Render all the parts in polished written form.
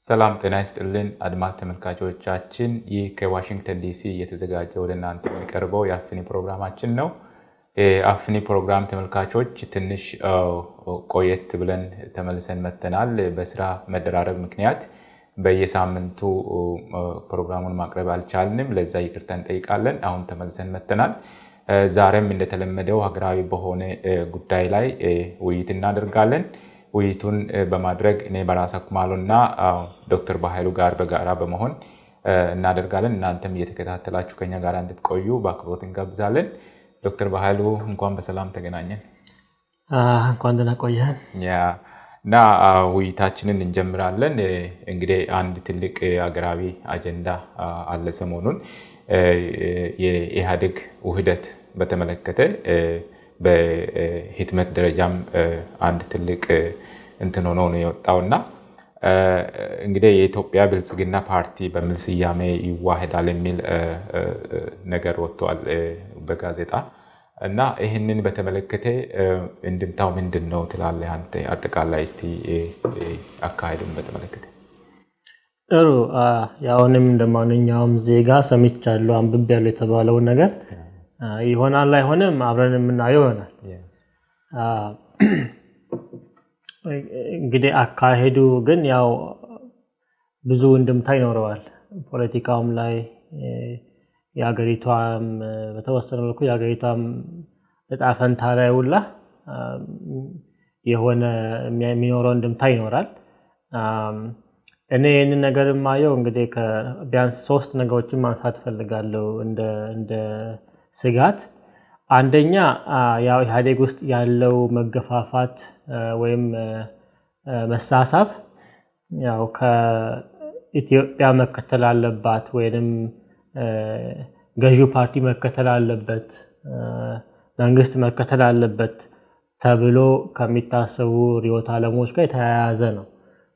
ሰላም ጤና ይስጥልን አድማጭ ተመልካቾቻችን፣ ይህ ከዋሽንግተን ዲሲ እየተዘጋጀ ወደ እናንተ የሚቀርበው የአፍኒ ፕሮግራማችን ነው። የአፍኒ ፕሮግራም ተመልካቾች፣ ትንሽ ቆየት ብለን ተመልሰን መጥተናል። በስራ መደራረብ ምክንያት በየሳምንቱ ፕሮግራሙን ማቅረብ አልቻልንም። ለዛ ይቅርታ እንጠይቃለን። አሁን ተመልሰን መጥተናል። ዛሬም እንደተለመደው ሀገራዊ በሆነ ጉዳይ ላይ ውይይት እናደርጋለን። ውይይቱን በማድረግ እኔ በራሳ ኩማሎ እና ዶክተር በኃይሉ ጋር በጋራ በመሆን እናደርጋለን። እናንተም እየተከታተላችሁ ከኛ ጋር እንድትቆዩ በአክብሮት እንጋብዛለን። ዶክተር በኃይሉ፣ እንኳን በሰላም ተገናኘን። እንኳን ደህና ቆየህን። Yeah፣ እና ውይይታችንን እንጀምራለን። እንግዲህ አንድ ትልቅ ሀገራዊ አጀንዳ አለ። ሰሞኑን የኢህአዴግ ውህደት በተመለከተ በህትመት ደረጃም አንድ ትልቅ እንትን ሆኖ ነው የወጣው። እና እንግዲህ የኢትዮጵያ ብልጽግና ፓርቲ በሚል ስያሜ ይዋህዳል የሚል ነገር ወጥቷል በጋዜጣ። እና ይህንን በተመለከተ እንድምታው ምንድን ነው ትላለህ አንተ? አጠቃላይ እስቲ አካሄዱን በተመለከተ። ጥሩ፣ ያው እኔም እንደ ማንኛውም ዜጋ ሰምቻለሁ፣ አንብቤያለሁ የተባለውን ነገር። ይሆናል አይሆንም አብረን የምናየው ይሆናል። እንግዲህ አካሄዱ ግን ያው ብዙ እንድምታ ይኖረዋል። ፖለቲካውም ላይ፣ የሀገሪቷም በተወሰነ መልኩ የሀገሪቷም እጣ ፈንታ ላይ ሁላ የሆነ የሚኖረው እንድምታ ይኖራል። እኔ ይህንን ነገር የማየው እንግዲህ ቢያንስ ሶስት ነገሮችን ማንሳት እፈልጋለሁ እንደ ስጋት። አንደኛ፣ ያው ኢህአዴግ ውስጥ ያለው መገፋፋት ወይም መሳሳብ ያው ከኢትዮጵያ መከተል አለባት ወይንም ገዢው ፓርቲ መከተል አለበት፣ መንግስት መከተል አለበት ተብሎ ከሚታሰቡ ርዕዮተ ዓለሞች ጋር የተያያዘ ነው።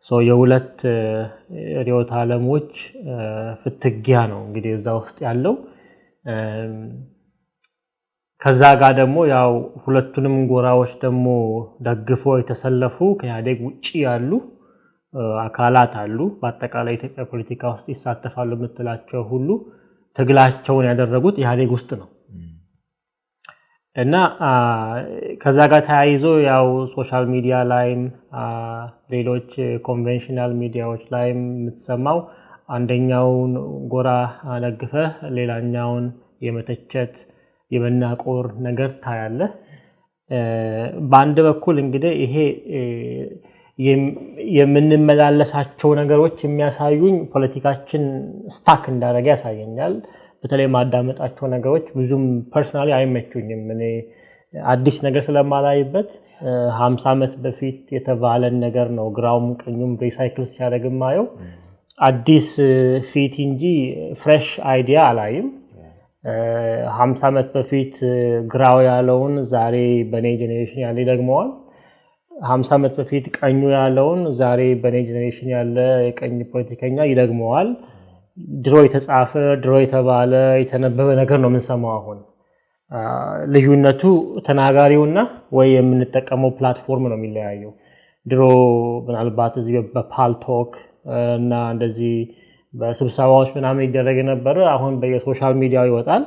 So የሁለት ርዕዮተ ዓለሞች ፍትጊያ ነው እንግዲህ እዛ ውስጥ ያለው። ከዛ ጋር ደግሞ ያው ሁለቱንም ጎራዎች ደግሞ ደግፎ የተሰለፉ ከኢህአዴግ ውጭ ያሉ አካላት አሉ። በአጠቃላይ ኢትዮጵያ ፖለቲካ ውስጥ ይሳተፋሉ የምትላቸው ሁሉ ትግላቸውን ያደረጉት ኢህአዴግ ውስጥ ነው። እና ከዛ ጋር ተያይዞ ያው social media ላይም ሌሎች conventional ሚዲያዎች ላይም የምትሰማው አንደኛውን ጎራ ደግፈህ ሌላኛውን የመተቸት፣ የመናቆር ነገር ታያለህ። በአንድ በኩል እንግዲህ ይሄ የምንመላለሳቸው ነገሮች የሚያሳዩኝ ፖለቲካችን stuck እንዳደረገ ያሳየኛል። በተለይ የማዳመጣቸው ነገሮች ብዙም personally አይመቹኝም። እኔ አዲስ ነገር ስለማላይበት 50 ዓመት በፊት የተባለን ነገር ነው ግራውም ቀኙም recycle ሲያደርግ የማየው። አዲስ ፊት እንጂ fresh idea አላይም። 50 ዓመት በፊት ግራው ያለውን ዛሬ በኔ generation ያለ ይደግመዋል። 50 ዓመት በፊት ቀኙ ያለውን ዛሬ በኔ generation ያለ የቀኝ ፖለቲከኛ ይደግመዋል። ድሮ የተጻፈ፣ ድሮ የተባለ፣ የተነበበ ነገር ነው የምንሰማው አሁን። ልዩነቱ ተናጋሪውና ወይ የምንጠቀመው platform ነው የሚለያየው። ድሮ ምናልባት እዚህ በ Paltalk እና እንደዚህ በስብሰባዎች ምናምን ይደረግ የነበረ አሁን በየ social media ው ይወጣል።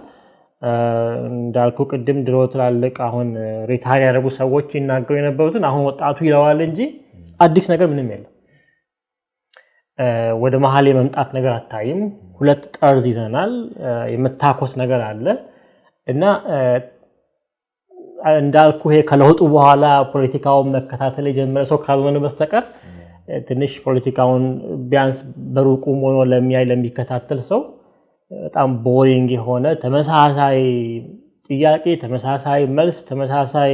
እንዳልኩ ቅድም ድሮ ትላልቅ አሁን retire ያደረጉ ሰዎች ይናገሩ የነበሩትን አሁን ወጣቱ ይለዋል እንጂ አዲስ ነገር ምንም የለም። ወደ መሀል የመምጣት ነገር አታይም። ሁለት ጠርዝ ይዘናል። የመታኮስ ነገር አለ። እና እንዳልኩ ይሄ ከለውጡ በኋላ ፖለቲካውን መከታተል የጀመረ ሰው ካልሆነ በስተቀር ትንሽ ፖለቲካውን ቢያንስ በሩቁም ሆኖ ለሚያይ፣ ለሚከታተል ሰው በጣም boring የሆነ ተመሳሳይ ጥያቄ፣ ተመሳሳይ መልስ፣ ተመሳሳይ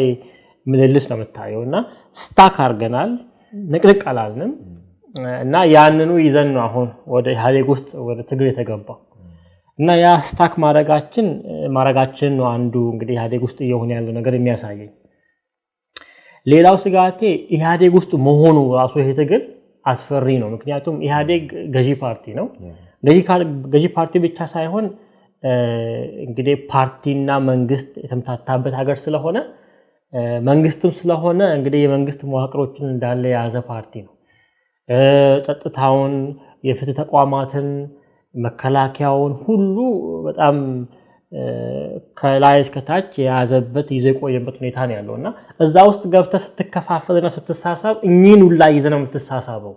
ምልልስ ነው የምታየው። እና stuck አድርገናል፣ ንቅንቅ አላልንም። እና ያንኑ ይዘን ነው አሁን ወደ ኢህአዴግ ውስጥ ወደ ትግል የተገባው። እና ያ stuck ማድረጋችን ነው አንዱ እንግዲህ ኢህአዴግ ውስጥ እየሆነ ያለው ነገር የሚያሳየኝ። ሌላው ስጋቴ ኢህአዴግ ውስጥ መሆኑ ራሱ ይሄ ትግል አስፈሪ ነው። ምክንያቱም ኢህአዴግ ገዢ ፓርቲ ነው። ገዢ ፓርቲ ብቻ ሳይሆን እንግዲህ ፓርቲና መንግስት የተምታታበት ሀገር ስለሆነ፣ መንግስትም ስለሆነ እንግዲህ የመንግስት መዋቅሮችን እንዳለ የያዘ ፓርቲ ነው። ጸጥታውን፣ የፍትህ ተቋማትን፣ መከላከያውን ሁሉ በጣም ከላይ እስከታች የያዘበት ይዞ የቆየበት ሁኔታ ነው ያለው እና እዛ ውስጥ ገብተህ ስትከፋፈልና ስትሳሳብ እኚህን ሁላ ይዘህ ነው የምትሳሳበው።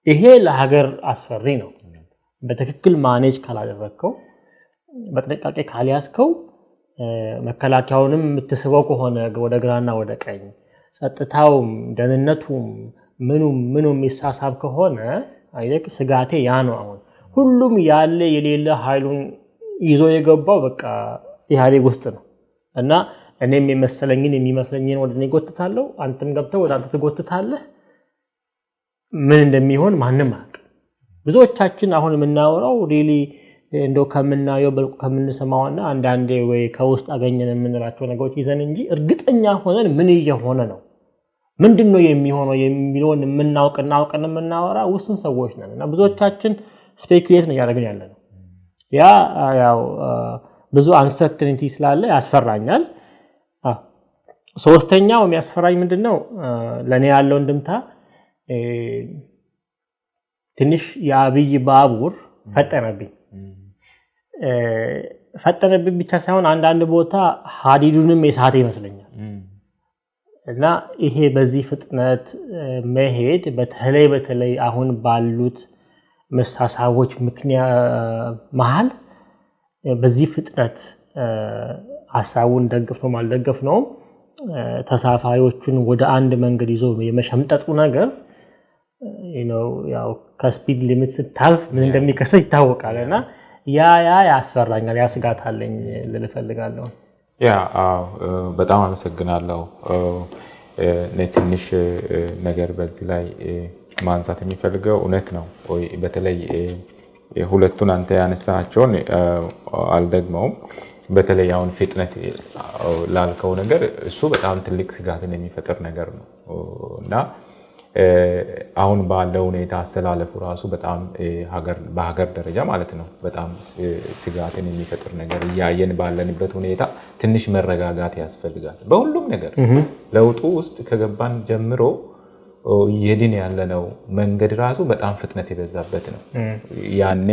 ይሄ ለሀገር አስፈሪ ነው። በትክክል manage ካላደረግከው፣ በጥንቃቄ ካልያዝከው፣ መከላከያውንም የምትስበው ከሆነ ወደ ግራና ወደ ቀኝ፣ ጸጥታውም ደህንነቱም ምኑም ምኑም የሚሳሳብ ከሆነ ስጋቴ ያ ነው። አሁን ሁሉም ያለ የሌለ ኃይሉን ይዞ የገባው በቃ ኢህአዴግ ውስጥ ነው እና እኔም የመሰለኝን የሚመስለኝን ወደ እኔ ጎትታለሁ፣ አንተም ገብተህ ወደ አንተ ትጎትታለህ። ምን እንደሚሆን ማንም አያውቅም። ብዙዎቻችን አሁን የምናወራው really እንደው ከምናየው ከምንሰማውና አንዳንዴ ወይ ከውስጥ አገኘን የምንላቸው ነገሮች ይዘን እንጂ እርግጠኛ ሆነን ምን እየሆነ ነው፣ ምንድን ነው የሚሆነው የሚለውን የምናውቅና አውቀን የምናወራ ውስን ሰዎች ነን እና ብዙዎቻችን speculate ነው እያደረግን ያለ ነው። ያ ያው ብዙ uncertainty ስላለ ያስፈራኛል። ሶስተኛው የሚያስፈራኝ ምንድን ነው ለእኔ ያለው እንድምታ፣ ትንሽ የአብይ ባቡር ፈጠነብኝ። ፈጠነብኝ ብቻ ሳይሆን አንዳንድ ቦታ ሀዲዱንም የሳተ ይመስለኛል እና ይሄ በዚህ ፍጥነት መሄድ በተለይ በተለይ አሁን ባሉት መሳሳቦች ምክንያት መሀል በዚህ ፍጥነት ሀሳቡን ደገፍ ነው አልደገፍ ነው ተሳፋሪዎቹን ወደ አንድ መንገድ ይዞ የመሸምጠጡ ነገር ያው ከ speed limit ስታልፍ ምን እንደሚከሰት ይታወቃል እና ያ ያስፈራኛል፣ ያ ስጋት አለኝ ልል እፈልጋለሁ። Yeah፣ አዎ፣ በጣም አመሰግናለሁ። እኔ ትንሽ ነገር በዚህ ላይ ማንሳት የሚፈልገው እውነት ነው። በተለይ ሁለቱን አንተ ያነሳቸውን አልደግመውም። በተለይ አሁን ፍጥነት ላልከው ነገር እሱ በጣም ትልቅ ስጋትን የሚፈጥር ነገር ነው እና አሁን ባለው ሁኔታ አሰላለፉ ራሱ በጣም በሀገር ደረጃ ማለት ነው በጣም ስጋትን የሚፈጥር ነገር እያየን ባለንበት ሁኔታ ትንሽ መረጋጋት ያስፈልጋል። በሁሉም ነገር ለውጡ ውስጥ ከገባን ጀምሮ እየሄድን ያለነው መንገድ ራሱ በጣም ፍጥነት የበዛበት ነው። ያኔ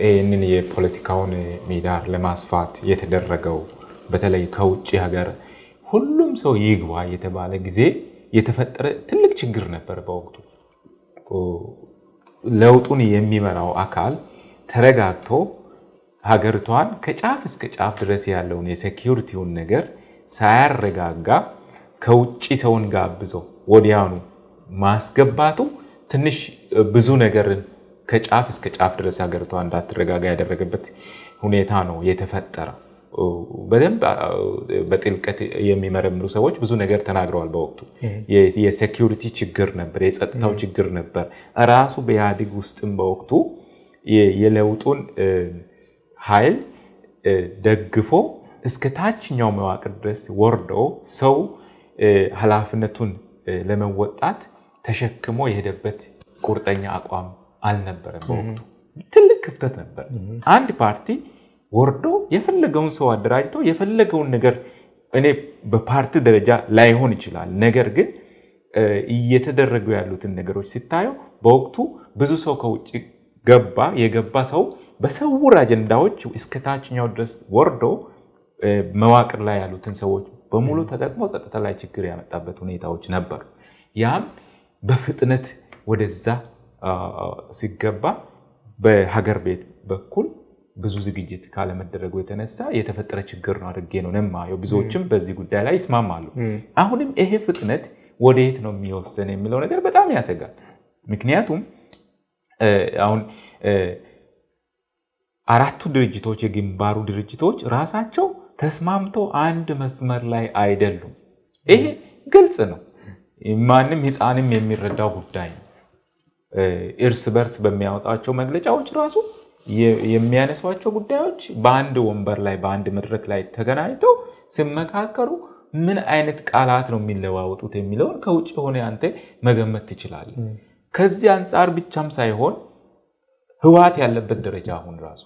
ይህንን የፖለቲካውን ምህዳር ለማስፋት የተደረገው በተለይ ከውጭ ሀገር ሁሉም ሰው ይግባ የተባለ ጊዜ የተፈጠረ ትልቅ ችግር ነበር። በወቅቱ ለውጡን የሚመራው አካል ተረጋግቶ ሀገሪቷን ከጫፍ እስከ ጫፍ ድረስ ያለውን የ security ውን ነገር ሳያረጋጋ ከውጭ ሰውን ጋብዞ ወዲያውኑ ማስገባቱ ትንሽ ብዙ ነገርን ከጫፍ እስከ ጫፍ ድረስ ሀገሪቷ እንዳትረጋጋ ያደረገበት ሁኔታ ነው የተፈጠረው። በደንብ በጥልቀት የሚመረምሩ ሰዎች ብዙ ነገር ተናግረዋል። በወቅቱ የ security ችግር ነበር፣ የጸጥታው ችግር ነበር። ራሱ በኢህአዴግ ውስጥም በወቅቱ የለውጡን ኃይል ደግፎ እስከ ታችኛው መዋቅር ድረስ ወርዶ ሰው ኃላፊነቱን ለመወጣት ተሸክሞ የሄደበት ቁርጠኛ አቋም አልነበረም። በወቅቱ ትልቅ ክፍተት ነበር። አንድ ፓርቲ ወርዶ የፈለገውን ሰው አደራጅቶ የፈለገውን ነገር እኔ በፓርቲ ደረጃ ላይሆን ይችላል። ነገር ግን እየተደረጉ ያሉትን ነገሮች ሲታዩ በወቅቱ ብዙ ሰው ከውጭ ገባ። የገባ ሰው በስውር አጀንዳዎች እስከ ታችኛው ድረስ ወርዶ መዋቅር ላይ ያሉትን ሰዎች በሙሉ ተጠቅሞ ጸጥታ ላይ ችግር ያመጣበት ሁኔታዎች ነበሩ። ያም በፍጥነት ወደዛ ሲገባ በሀገር ቤት በኩል ብዙ ዝግጅት ካለመደረጉ የተነሳ የተፈጠረ ችግር ነው አድርጌ ነው የማየው። ብዙዎችም በዚህ ጉዳይ ላይ ይስማማሉ። አሁንም ይሄ ፍጥነት ወደየት ነው የሚወሰን የሚለው ነገር በጣም ያሰጋል። ምክንያቱም አሁን አራቱ ድርጅቶች፣ የግንባሩ ድርጅቶች ራሳቸው ተስማምቶ አንድ መስመር ላይ አይደሉም። ይሄ ግልጽ ነው። ማንም ሕፃንም የሚረዳው ጉዳይ ነው። እርስ በርስ በሚያወጣቸው መግለጫዎች ራሱ የሚያነሷቸው ጉዳዮች በአንድ ወንበር ላይ በአንድ መድረክ ላይ ተገናኝተው ሲመካከሩ ምን አይነት ቃላት ነው የሚለዋወጡት የሚለውን ከውጭ ሆነ አንተ መገመት ትችላለህ። ከዚህ አንጻር ብቻም ሳይሆን ህወሓት ያለበት ደረጃ አሁን ራሱ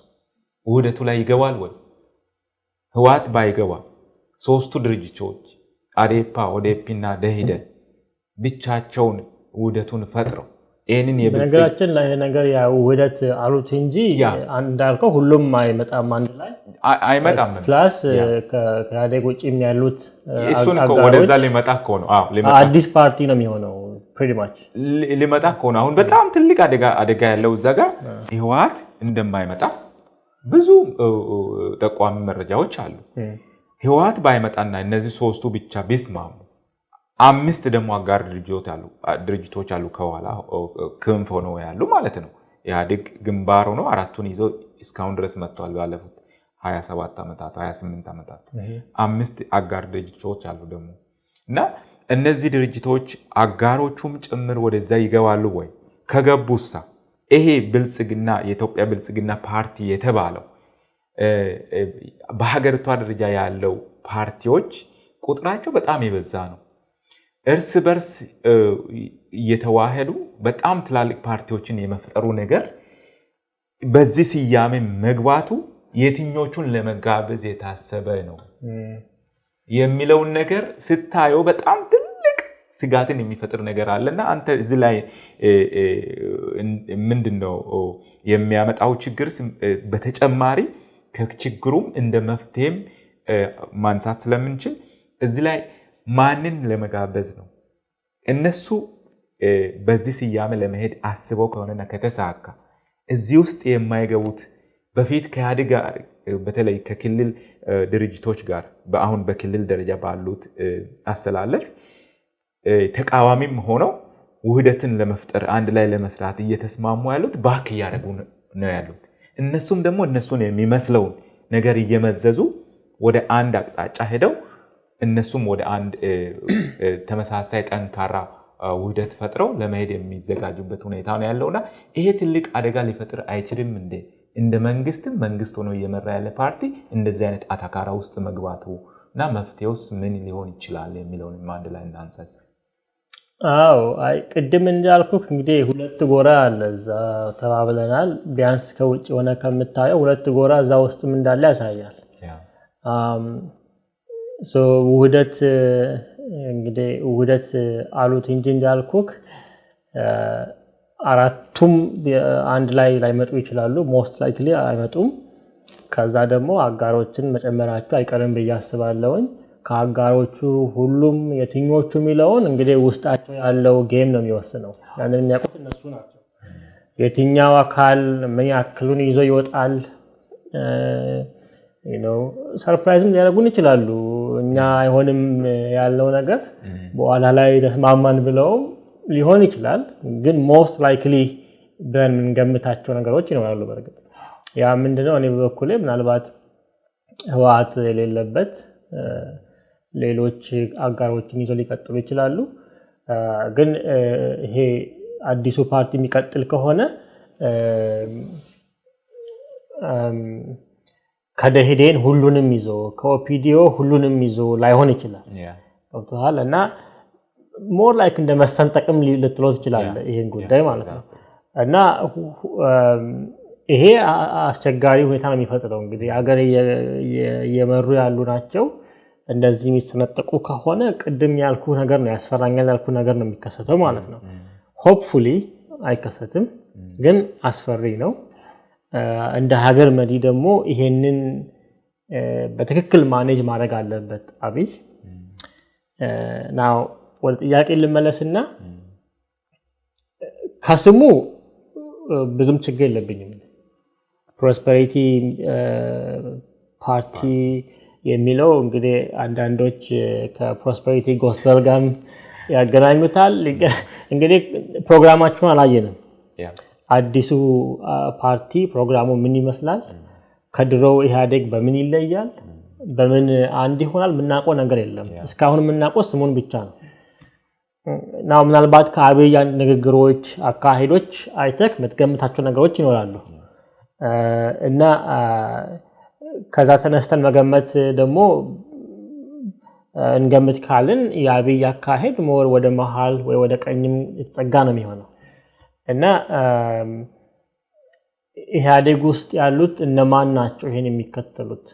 ውህደቱ ላይ ይገባል ወይ? ህወሓት ባይገባ ሶስቱ ድርጅቶች አዴፓ፣ ኦዴፒ እና ደኢህዴን ብቻቸውን ውህደቱን ፈጥረው ይህንን በነገራችን ላይ ነገር ያው ውህደት አሉት እንጂ እንዳልከው ሁሉም አይመጣም፣ አንድ ላይ አይመጣም። Plus ከኢህአዴግ ውጭም ያሉት እሱን እኮ ወደዛ ሊመጣ እኮ ነው። አዲስ ፓርቲ ነው የሚሆነው። Pretty much ሊመጣ እኮ ነው። አሁን በጣም ትልቅ አደጋ ያለው እዛ ጋር ህወሓት እንደማይመጣ ብዙ ጠቋሚ መረጃዎች አሉ። ህወሓት ባይመጣና እነዚህ ሶስቱ ብቻ ቢስማሙ፣ አምስት ደግሞ አጋር ድርጅቶች አሉ፣ ከኋላ ክንፍ ሆነው ያሉ ማለት ነው። ኢህአዴግ ግንባር ሆኖ አራቱን ይዞ እስካሁን ድረስ መጥተዋል። ባለፉት 27 ዓመታት፣ 28 ዓመታት አምስት አጋር ድርጅቶች አሉ ደግሞ። እና እነዚህ ድርጅቶች አጋሮቹም ጭምር ወደዛ ይገባሉ ወይ? ከገቡሳ ይሄ ብልጽግና፣ የኢትዮጵያ ብልጽግና ፓርቲ የተባለው በሀገሪቷ ደረጃ ያለው ፓርቲዎች ቁጥራቸው በጣም የበዛ ነው። እርስ በርስ እየተዋሄዱ በጣም ትላልቅ ፓርቲዎችን የመፍጠሩ ነገር በዚህ ስያሜ መግባቱ የትኞቹን ለመጋበዝ የታሰበ ነው የሚለውን ነገር ስታየው በጣም ትልቅ ስጋትን የሚፈጥር ነገር አለና አንተ እዚህ ላይ ምንድን ነው የሚያመጣው ችግር? በተጨማሪ ከችግሩም እንደ መፍትሄም ማንሳት ስለምንችል እዚህ ላይ ማንን ለመጋበዝ ነው? እነሱ በዚህ ስያሜ ለመሄድ አስበው ከሆነና ከተሳካ እዚህ ውስጥ የማይገቡት በፊት ከኢህአዴግ ጋር፣ በተለይ ከክልል ድርጅቶች ጋር፣ በአሁን በክልል ደረጃ ባሉት አሰላለፍ ተቃዋሚም ሆነው ውህደትን ለመፍጠር አንድ ላይ ለመስራት እየተስማሙ ያሉት back እያደረጉ ነው ያሉት። እነሱም ደግሞ እነሱን የሚመስለውን ነገር እየመዘዙ ወደ አንድ አቅጣጫ ሄደው እነሱም ወደ አንድ ተመሳሳይ ጠንካራ ውህደት ፈጥረው ለመሄድ የሚዘጋጁበት ሁኔታ ነው ያለውና ይሄ ትልቅ አደጋ ሊፈጥር አይችልም እንዴ? እንደ መንግስትም መንግስት ሆኖ እየመራ ያለ ፓርቲ እንደዚህ አይነት አታካራ ውስጥ መግባቱ እና መፍትሄውስ ምን ሊሆን ይችላል የሚለውን አንድ ላይ እናንሳስ። አዎ፣ አይ ቅድም እንዳልኩህ እንግዲህ ሁለት ጎራ አለ እዛ ተባብለናል። ቢያንስ ከውጭ የሆነ ከምታየው ሁለት ጎራ እዛ ውስጥም እንዳለ ያሳያል። ውህደት እንግዲህ ውህደት አሉት እንጂ እንዳልኩክ አራቱም አንድ ላይ ላይመጡ ይችላሉ። Most likely አይመጡም። ከዛ ደግሞ አጋሮችን መጨመራቸው አይቀርም ብዬ አስባለሁኝ። ከአጋሮቹ ሁሉም የትኞቹ የሚለውን እንግዲህ ውስጣቸው ያለው game ነው የሚወስነው። ያንን የሚያውቁት እነሱ ናቸው። የትኛው አካል ምን ያክሉን ይዞ ይወጣል፣ surprise ም ሊያደርጉን ይችላሉ። እኛ አይሆንም ያልነው ነገር በኋላ ላይ ተስማማን ብለውም ሊሆን ይችላል። ግን most likely ብለን የምንገምታቸው ነገሮች ይኖራሉ። በእርግጥ ያ ምንድነው፣ እኔ በበኩሌ ምናልባት ህወሓት የሌለበት ሌሎች አጋሮችን ይዘው ሊቀጥሉ ይችላሉ። ግን ይሄ አዲሱ ፓርቲ የሚቀጥል ከሆነ ከደኢህዴን ሁሉንም ይዞ፣ ከኦፒዲኦ ሁሉንም ይዞ ላይሆን ይችላል። ገብቶሃል? እና more like እንደ መሰንጠቅም ልትለው ትችላለህ ይሄን ጉዳይ ማለት ነው። እና ይሄ አስቸጋሪ ሁኔታ ነው የሚፈጥረው። እንግዲህ ሀገር እየመሩ ያሉ ናቸው። እንደዚህ የሚሰነጠቁ ከሆነ ቅድም ያልኩ ነገር ነው፣ ያስፈራኛል ያልኩ ነገር ነው የሚከሰተው ማለት ነው። Hopefully አይከሰትም፣ ግን አስፈሪ ነው። እንደ ሀገር መሪ ደግሞ ይሄንን በትክክል manage ማድረግ አለበት አብይ። Now ወደ ጥያቄ ልመለስና ከስሙ ብዙም ችግር የለብኝም። Prosperity Party የሚለው እንግዲህ አንዳንዶች ከ prosperity gospel ጋርም ያገናኙታል። እንግዲህ ፕሮግራማቸውን አላየንም። አዲሱ ፓርቲ ፕሮግራሙ ምን ይመስላል? ከድሮው ኢህአዴግ በምን ይለያል? በምን አንድ ይሆናል? የምናውቀው ነገር የለም። እስካሁን የምናውቀው ስሙን ብቻ ነው። Now ምናልባት ከአብይ ንግግሮች፣ አካሄዶች አይተክ የምትገምታቸው ነገሮች ይኖራሉ እና ከዛ ተነስተን መገመት ደግሞ እንገምት ካልን የአብይ አካሄድ more ወደ መሀል ወይ ወደ ቀኝም የተጠጋ ነው የሚሆነው። እና ኢህአዴግ ውስጥ ያሉት እነማን ናቸው ይሄን የሚከተሉት?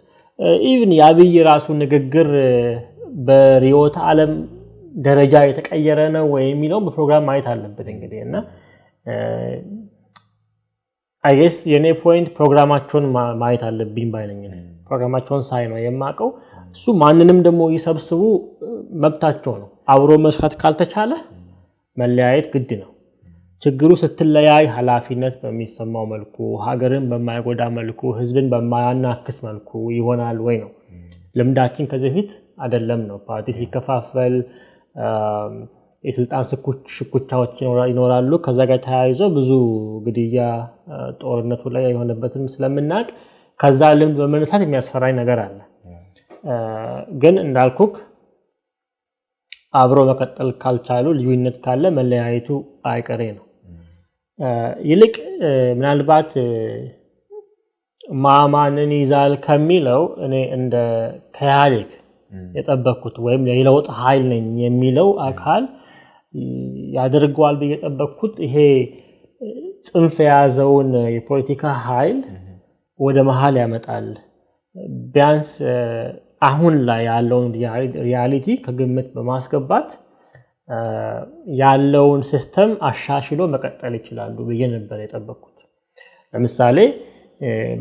Even የአብይ ራሱ ንግግር በርዕዮተ ዓለም ደረጃ የተቀየረ ነው ወይ የሚለውን በፕሮግራም ማየት አለብን እንግዲህ። እና I guess የኔ point ፕሮግራማቸውን ማየት አለብኝ ባይ ነኝ። ፕሮግራማቸውን ሳይ ነው የማውቀው። እሱ ማንንም ደግሞ ይሰብስቡ መብታቸው ነው። አብሮ መስራት ካልተቻለ መለያየት ግድ ነው። ችግሩ ስትለያይ ኃላፊነት በሚሰማው መልኩ፣ ሀገርን በማይጎዳ መልኩ፣ ህዝብን በማያናክስ መልኩ ይሆናል ወይ ነው። ልምዳችን ከዚህ በፊት አይደለም ነው። ፓርቲ ሲከፋፈል የስልጣን ሽኩቻዎች ይኖራሉ። ከዛ ጋር ተያይዞ ብዙ ግድያ፣ ጦርነቱ ላይ የሆነበትም ስለምናውቅ ከዛ ልምድ በመነሳት የሚያስፈራኝ ነገር አለ። ግን እንዳልኩክ አብሮ መቀጠል ካልቻሉ፣ ልዩነት ካለ መለያየቱ አይቀሬ ነው። ይልቅ ምናልባት ማማንን ይዛል ከሚለው እኔ እንደ ከኢህአዴግ የጠበቅኩት ወይም የለውጥ ኃይል ነኝ የሚለው አካል ያደርገዋል ብዬ የጠበቅኩት ይሄ ጽንፍ የያዘውን የፖለቲካ ኃይል ወደ መሀል ያመጣል። ቢያንስ አሁን ላይ ያለውን reality ከግምት በማስገባት ያለውን system አሻሽሎ መቀጠል ይችላሉ ብዬ ነበር የጠበቅኩት። ለምሳሌ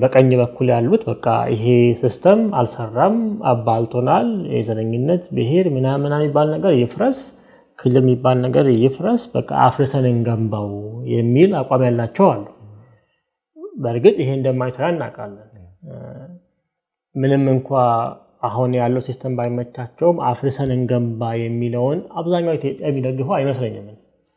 በቀኝ በኩል ያሉት በቃ ይሄ system አልሰራም፣ አባልቶናል፣ የዘረኝነት ብሔር ምናምን የሚባል ነገር ይፍረስ፣ ክልል የሚባል ነገር ይፍረስ፣ በቃ አፍርሰን እንገንባው የሚል አቋም ያላቸው አሉ። በእርግጥ ይሄ እንደማይሰራ እናውቃለን። ምንም እንኳ አሁን ያለው system ባይመቻቸውም አፍርሰን እንገንባ የሚለውን አብዛኛው ኢትዮጵያ የሚደግፈው አይመስለኝም።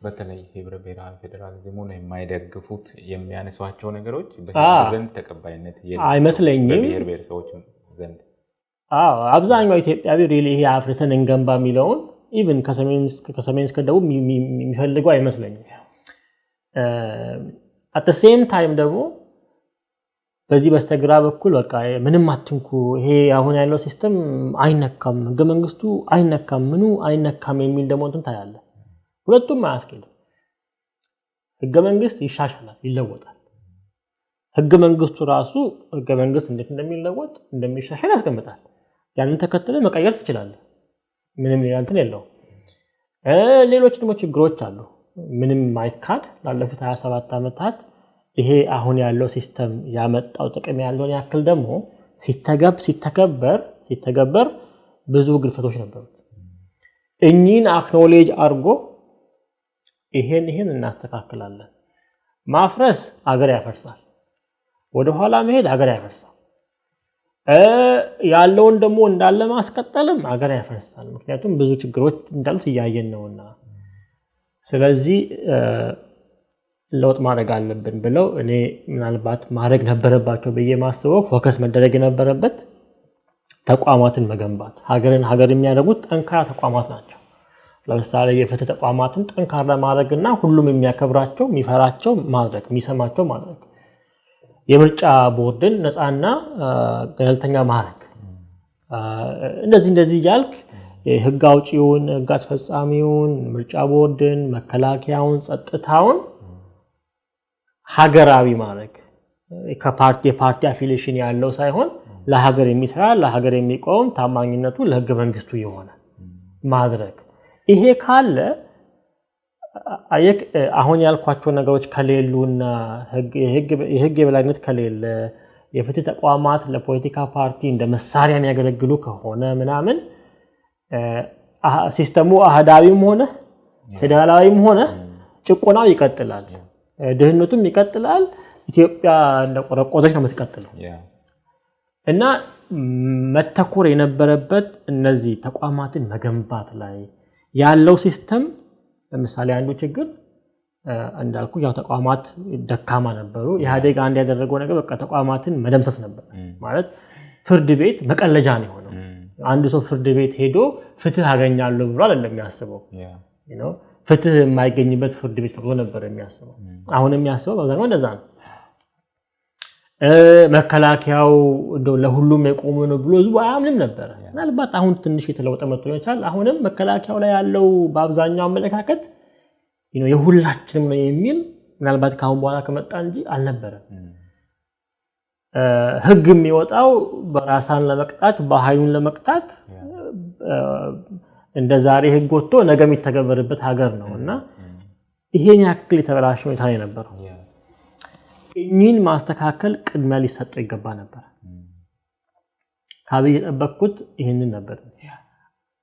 በተለይ ህብረ ብሔራዊ ፌዴራሊዝሙን የማይደግፉት የሚያነሷቸው ነገሮች በህዝብ ዘንድ ተቀባይነት አይመስለኝም። በብሔር ብሔረሰቦች ዘንድ። አዎ፣ አብዛኛው ኢትዮጵያዊ really ይሄ አፍርሰን እንገንባ የሚለውን even ከሰሜን እስከ ደቡብ የሚፈልገው አይመስለኝም። At the same time ደግሞ በዚህ በስተግራ በኩል በቃ ምንም አትንኩ፣ ይሄ አሁን ያለው system አይነካም፣ ህገ መንግስቱ አይነካም፣ ምኑ አይነካም የሚል ደግሞ እንትን ታያለህ። ሁለቱም አያስኬድም። ህገ መንግስት ይሻሻላል፣ ይለወጣል። ህገ መንግስቱ ራሱ ህገ መንግስት እንዴት እንደሚለወጥ እንደሚሻሻል ያስቀምጣል። ያንን ተከትለህ መቀየር ትችላለህ። ምንም ሌላ እንትን የለውም። ሌሎች ደግሞ ችግሮች አሉ። ምንም ማይካድ ላለፉት 27 ዓመታት ይሄ አሁን ያለው system ያመጣው ጥቅም ያለውን ያክል ደግሞ ሲተገበር ብዙ ግድፈቶች ነበሩት። እኚህን acknowledge አድርጎ ይሄን ይሄን እናስተካክላለን። ማፍረስ አገር ያፈርሳል። ወደኋላ መሄድ አገር ያፈርሳል። ያለውን ደግሞ እንዳለ ማስቀጠልም አገር ያፈርሳል። ምክንያቱም ብዙ ችግሮች እንዳሉት እያየን ነውና፣ ስለዚህ ለውጥ ማድረግ አለብን ብለው እኔ ምናልባት ማድረግ ነበረባቸው ብዬ ማስበው focus መደረግ የነበረበት ተቋማትን መገንባት፣ ሀገርን ሀገር የሚያደርጉት ጠንካራ ተቋማት ናቸው። ለምሳሌ የፍትህ ተቋማትን ጠንካራ ማድረግና ሁሉም የሚያከብራቸው፣ የሚፈራቸው ማድረግ፣ የሚሰማቸው ማድረግ፣ የምርጫ ቦርድን ነፃና ገለልተኛ ማድረግ፣ እንደዚህ እንደዚህ እያልክ ህግ አውጪውን፣ ህግ አስፈጻሚውን፣ ምርጫ ቦርድን፣ መከላከያውን፣ ጸጥታውን ሀገራዊ ማድረግ፣ ከፓርቲ የፓርቲ affiliation ያለው ሳይሆን ለሀገር የሚሰራ፣ ለሀገር የሚቆም፣ ታማኝነቱ ለህገ መንግስቱ የሆነ ማድረግ። ይሄ ካለ አሁን ያልኳቸው ነገሮች ከሌሉና የህግ የበላይነት ከሌለ፣ የፍትህ ተቋማት ለፖለቲካ ፓርቲ እንደ መሳሪያ የሚያገለግሉ ከሆነ ምናምን system ኡ አህዳዊም ሆነ ፌዴራላዊም ሆነ ጭቆናው ይቀጥላል፣ ድህነቱም ይቀጥላል። ኢትዮጵያ እንደቆረቆዘች ነው የምትቀጥለው። እና መተኮር የነበረበት እነዚህ ተቋማትን መገንባት ላይ ያለው system። ለምሳሌ አንዱ ችግር እንዳልኩ ያው ተቋማት ደካማ ነበሩ። ኢህአዴግ አንድ ያደረገው ነገር በቃ ተቋማትን መደምሰስ ነበር። ማለት ፍርድ ቤት መቀለጃ ነው የሆነው። አንድ ሰው ፍርድ ቤት ሄዶ ፍትህ አገኛለሁ ብሎ አይደለም የሚያስበው። ፍትህ የማይገኝበት ፍርድ ቤት ብሎ ነበር የሚያስበው። አሁን የሚያስበው በአብዛኛው እንደዛ ነው። መከላከያው እንደው ለሁሉም የቆመ ነው ብሎ ህዝቡ አያምንም ነበረ። ምናልባት አሁን ትንሽ የተለወጠ መጥቶ ሊሆን ይችላል። አሁንም መከላከያው ላይ ያለው በአብዛኛው አመለካከት የሁላችንም ነው የሚል ምናልባት ከአሁን በኋላ ከመጣ እንጂ አልነበረም። ህግ የሚወጣው በራሳን ለመቅጣት፣ በኃይሉን ለመቅጣት እንደ ዛሬ ህግ ወጥቶ ነገ የሚተገበርበት ሀገር ነው እና ይሄን ያክል የተበላሸ ሁኔታ ነው የነበረው። እኚህን ማስተካከል ቅድሚያ ሊሰጠው ይገባ ነበር። ከአብይ የጠበቅኩት ይህንን ነበር።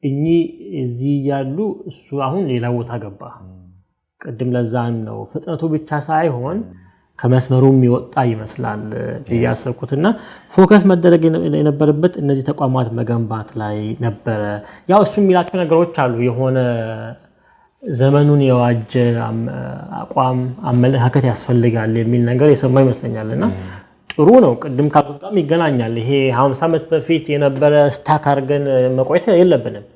እኚህ እዚህ ያሉ እሱ አሁን ሌላ ቦታ ገባ። ቅድም ለዛም ነው ፍጥነቱ ብቻ ሳይሆን ከመስመሩም ይወጣ ይመስላል ብዬ ያሰብኩትና focus መደረግ የነበረበት እነዚህ ተቋማት መገንባት ላይ ነበረ። ያው እሱ የሚላቸው ነገሮች አሉ። የሆነ ዘመኑን የዋጀ አቋም፣ አመለካከት ያስፈልጋል የሚል ነገር የሰማ ይመስለኛል እና ጥሩ ነው። ቅድም ካልኩት ጋርም ይገናኛል። ይሄ 50 ዓመት በፊት የነበረ stuck አድርገን መቆየት የለብንም።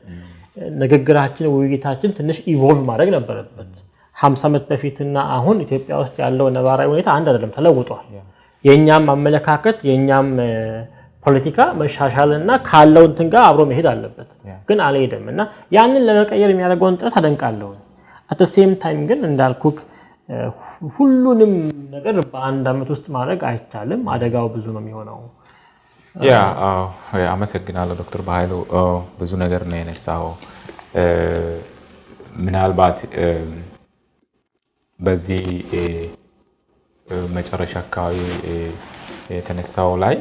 ንግግራችን፣ ውይይታችን ትንሽ evolve ማድረግ ነበረበት። 50 ዓመት በፊትና አሁን ኢትዮጵያ ውስጥ ያለው ነባራዊ ሁኔታ አንድ አይደለም፣ ተለውጧል። የእኛም አመለካከት የእኛም ፖለቲካ መሻሻልና ካለው እንትን ጋር አብሮ መሄድ አለበት፣ ግን አልሄደም እና ያንን ለመቀየር የሚያደርገውን ጥረት አደንቃለሁ። At same time ግን እንዳልኩክ ሁሉንም ነገር በአንድ ዓመት ውስጥ ማድረግ አይቻልም። አደጋው ብዙ ነው የሚሆነው። Yeah፣ አመሰግናለሁ ዶክተር በኃይሉ፣ ብዙ ነገር ነው የነሳው። ምናልባት በዚህ መጨረሻ አካባቢ የተነሳው ላይ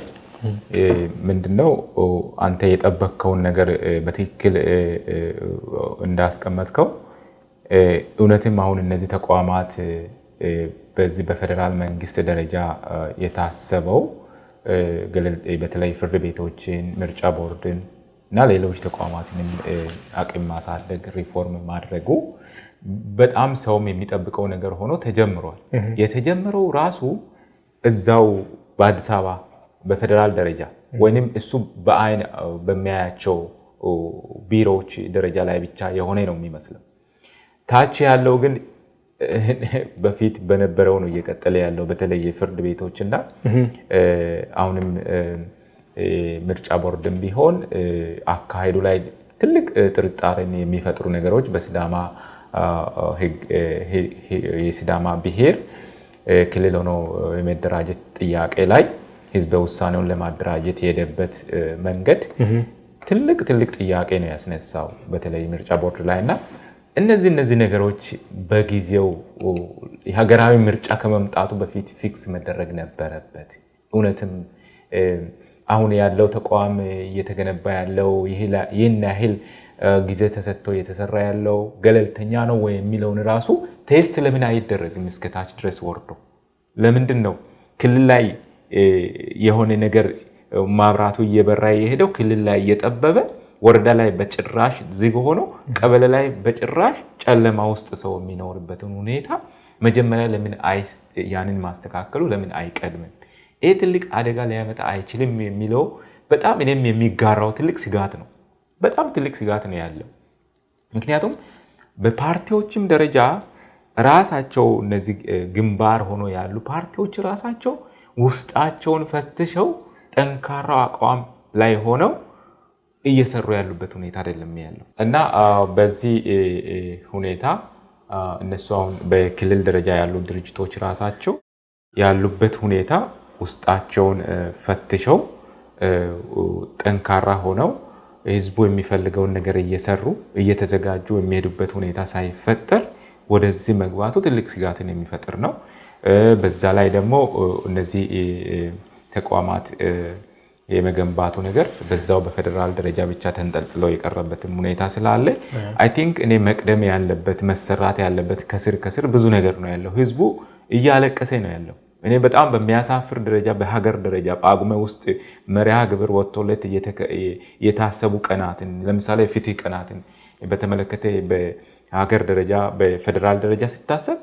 ምንድነው አንተ የጠበቅከውን ነገር በትክክል እንዳስቀመጥከው እውነትም አሁን እነዚህ ተቋማት በዚህ በፌዴራል መንግስት ደረጃ የታሰበው በተለይ ፍርድ ቤቶችን፣ ምርጫ ቦርድን እና ሌሎች ተቋማትንም አቅም ማሳደግ ሪፎርም ማድረጉ በጣም ሰውም የሚጠብቀው ነገር ሆኖ ተጀምሯል። የተጀመረው ራሱ እዛው በአዲስ አበባ በፌዴራል ደረጃ ወይንም እሱ በአይን በሚያያቸው ቢሮዎች ደረጃ ላይ ብቻ የሆነ ነው የሚመስለው። ታች ያለው ግን በፊት በነበረው ነው እየቀጠለ ያለው። በተለይ የፍርድ ቤቶች እና አሁንም ምርጫ ቦርድም ቢሆን አካሄዱ ላይ ትልቅ ጥርጣሬን የሚፈጥሩ ነገሮች በሲዳማ የሲዳማ ብሔር ክልል ሆኖ የመደራጀት ጥያቄ ላይ ህዝበ ውሳኔውን ለማደራጀት የሄደበት መንገድ ትልቅ ትልቅ ጥያቄ ነው ያስነሳው፣ በተለይ ምርጫ ቦርድ ላይ። እና እነዚህ ነገሮች በጊዜው የሀገራዊ ምርጫ ከመምጣቱ በፊት fix መደረግ ነበረበት። እውነትም አሁን ያለው ተቋም እየተገነባ ያለው፣ ይህን ያህል ጊዜ ተሰጥቶ እየተሰራ ያለው ገለልተኛ ነው ወይ የሚለውን ራሱ test ለምን አይደረግም? እስከታች ድረስ ወርዶ ለምንድን ነው ክልል ላይ የሆነ ነገር ማብራቱ እየበራ የሄደው፣ ክልል ላይ እየጠበበ፣ ወረዳ ላይ በጭራሽ ዝግ ሆኖ፣ ቀበሌ ላይ በጭራሽ ጨለማ ውስጥ ሰው የሚኖርበትን ሁኔታ መጀመሪያ ለምን ያንን ማስተካከሉ ለምን አይቀድምም? ይህ ትልቅ አደጋ ሊያመጣ አይችልም የሚለው በጣም እኔም የሚጋራው ትልቅ ስጋት ነው። በጣም ትልቅ ስጋት ነው ያለው። ምክንያቱም በፓርቲዎችም ደረጃ ራሳቸው እነዚህ ግንባር ሆኖ ያሉ ፓርቲዎች ራሳቸው ውስጣቸውን ፈትሸው ጠንካራ አቋም ላይ ሆነው እየሰሩ ያሉበት ሁኔታ አይደለም ያለው። እና በዚህ ሁኔታ እነሱ አሁን በክልል ደረጃ ያሉ ድርጅቶች ራሳቸው ያሉበት ሁኔታ ውስጣቸውን ፈትሸው ጠንካራ ሆነው ህዝቡ የሚፈልገውን ነገር እየሰሩ እየተዘጋጁ የሚሄዱበት ሁኔታ ሳይፈጠር ወደዚህ መግባቱ ትልቅ ስጋትን የሚፈጥር ነው። በዛ ላይ ደግሞ እነዚህ ተቋማት የመገንባቱ ነገር በዛው በፌዴራል ደረጃ ብቻ ተንጠልጥሎ የቀረበትም ሁኔታ ስላለ I think እኔ መቅደም ያለበት፣ መሰራት ያለበት ከስር ከስር ብዙ ነገር ነው ያለው። ህዝቡ እያለቀሰ ነው ያለው። እኔ በጣም በሚያሳፍር ደረጃ በሀገር ደረጃ ጳጉሜ ውስጥ መርሃ ግብር ወጥቶለት የታሰቡ ቀናትን፣ ለምሳሌ ፍትህ ቀናትን በተመለከተ በሀገር ደረጃ በፌዴራል ደረጃ ሲታሰብ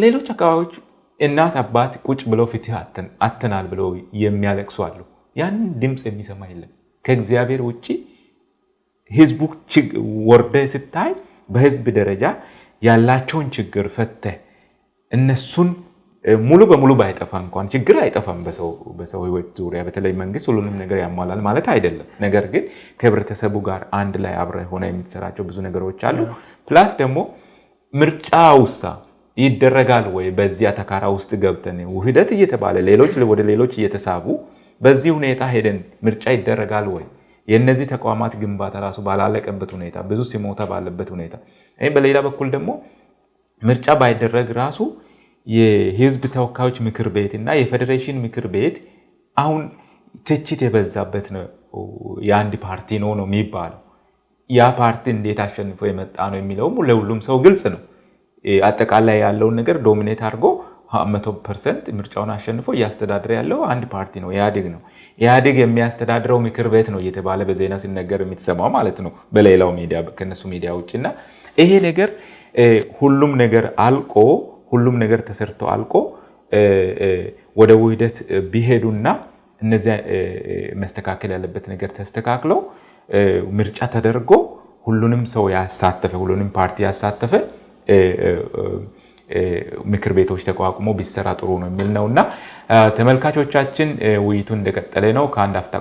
ሌሎች አካባቢዎች እናት አባት ቁጭ ብለው ፍትህ አጥተናል ብለው የሚያለቅሱ አሉ። ያንን ድምፅ የሚሰማ የለም ከእግዚአብሔር ውጭ። ህዝቡ ወርደ ስታይ በህዝብ ደረጃ ያላቸውን ችግር ፈተህ እነሱን ሙሉ በሙሉ ባይጠፋ እንኳን ችግር አይጠፋም በሰው ህይወት ዙሪያ። በተለይ መንግስት ሁሉንም ነገር ያሟላል ማለት አይደለም። ነገር ግን ከህብረተሰቡ ጋር አንድ ላይ አብረህ ሆነ የምትሰራቸው ብዙ ነገሮች አሉ። Plus ደግሞ ምርጫ ውሳ ይደረጋል ወይ? በዚያ ተካራ ውስጥ ገብተን ውህደት እየተባለ ሌሎች ወደ ሌሎች እየተሳቡ በዚህ ሁኔታ ሄደን ምርጫ ይደረጋል ወይ? የእነዚህ ተቋማት ግንባታ ራሱ ባላለቀበት ሁኔታ፣ ብዙ ሲሞታ ባለበት ሁኔታ፣ በሌላ በኩል ደግሞ ምርጫ ባይደረግ ራሱ የህዝብ ተወካዮች ምክር ቤት እና የፌዴሬሽን ምክር ቤት አሁን ትችት የበዛበት ነው። የአንድ ፓርቲ ነው ነው የሚባለው። ያ ፓርቲ እንዴት አሸንፎ የመጣ ነው የሚለውም ለሁሉም ሰው ግልጽ ነው። አጠቃላይ ያለውን ነገር dominate አድርጎ 100% ምርጫውን አሸንፎ እያስተዳደረ ያለው አንድ ፓርቲ ነው፣ ኢህአዴግ ነው። ኢህአዴግ የሚያስተዳድረው ምክር ቤት ነው እየተባለ በዜና ሲነገር የምትሰማው ማለት ነው፣ በሌላው ሚዲያ ከነሱ ሚዲያ ውጭ። እና ይሄ ነገር ሁሉም ነገር አልቆ፣ ሁሉም ነገር ተሰርቶ አልቆ ወደ ውህደት ቢሄዱና እነዚያ መስተካከል ያለበት ነገር ተስተካክለው ምርጫ ተደርጎ ሁሉንም ሰው ያሳተፈ፣ ሁሉንም ፓርቲ ያሳተፈ ምክር ቤቶች ተቋቁሞ ቢሰራ ጥሩ ነው የሚል ነው። እና ተመልካቾቻችን፣ ውይይቱ እንደቀጠለ ነው። ከአንድ አፍታ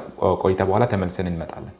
ቆይታ በኋላ ተመልሰን እንመጣለን።